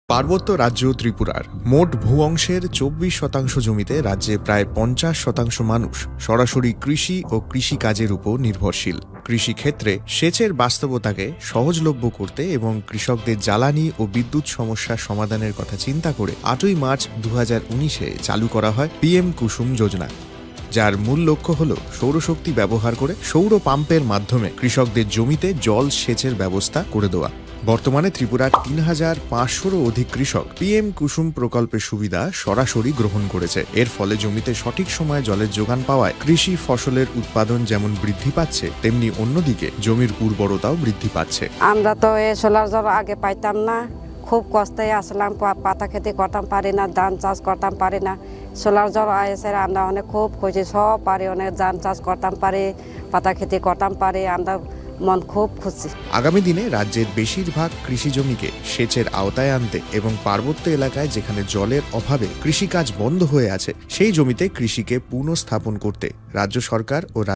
পার্বত্য রাজ্য ত্রিপুরার মোট ভূ অংশের চব্বিশ শতাংশ জমিতে রাজ্যে প্রায় পঞ্চাশ শতাংশ মানুষ সরাসরি কৃষি ও কৃষিকাজের উপর নির্ভরশীল। কৃষিক্ষেত্রে সেচের বাস্তবতাকে সহজলভ্য করতে এবং কৃষকদের জ্বালানি ও বিদ্যুৎ সমস্যার সমাধানের কথা চিন্তা করে আটই মার্চ দু হাজার উনিশে চালু করা হয় পিএম কুসুম যোজনা, যার মূল লক্ষ্য হল সৌরশক্তি ব্যবহার করে সৌর পাম্পের মাধ্যমে কৃষকদের জমিতে জল সেচের ব্যবস্থা করে দেওয়া। বর্তমানে ত্রিপুরার তিন হাজার পাঁচশোরও অধিক কৃষক পিএম কুসুম প্রকল্পের সুবিধা সরাসরি গ্রহণ করেছে। এর ফলে জমিতে সঠিক সময়ে জলের যোগান পাওয়ায় কৃষি ফসলের উৎপাদন যেমন বৃদ্ধি পাচ্ছে, তেমনি অন্যদিকে জমির উর্বরতাও বৃদ্ধি পাচ্ছে। আমরা তো এই সোলার জল আগে পাইতাম না, খুব কষ্টে আসলাম, পা-, পাতা খেতি করতাম পারি না, ধান চাষ করতাম পারি না। সোলার জল আইসে আমরা অনেক খুব খুশি, সব পারি, অনেক ধান চাষ করতাম পারি, পাতা খেতি করতাম পারি, আমরা মন খুব খুশি। আগামী দিনে রাজ্যের বেশিরভাগ কৃষি জমিকে সেচের আওতায় আনতে এবং পার্বত্য এলাকায় যেখানে জলের অভাবে কৃষিকাজ বন্ধ হয়ে আছে, সেই জমিতে কৃষিকে পুনঃস্থাপন করতে রাজ্য সরকার ও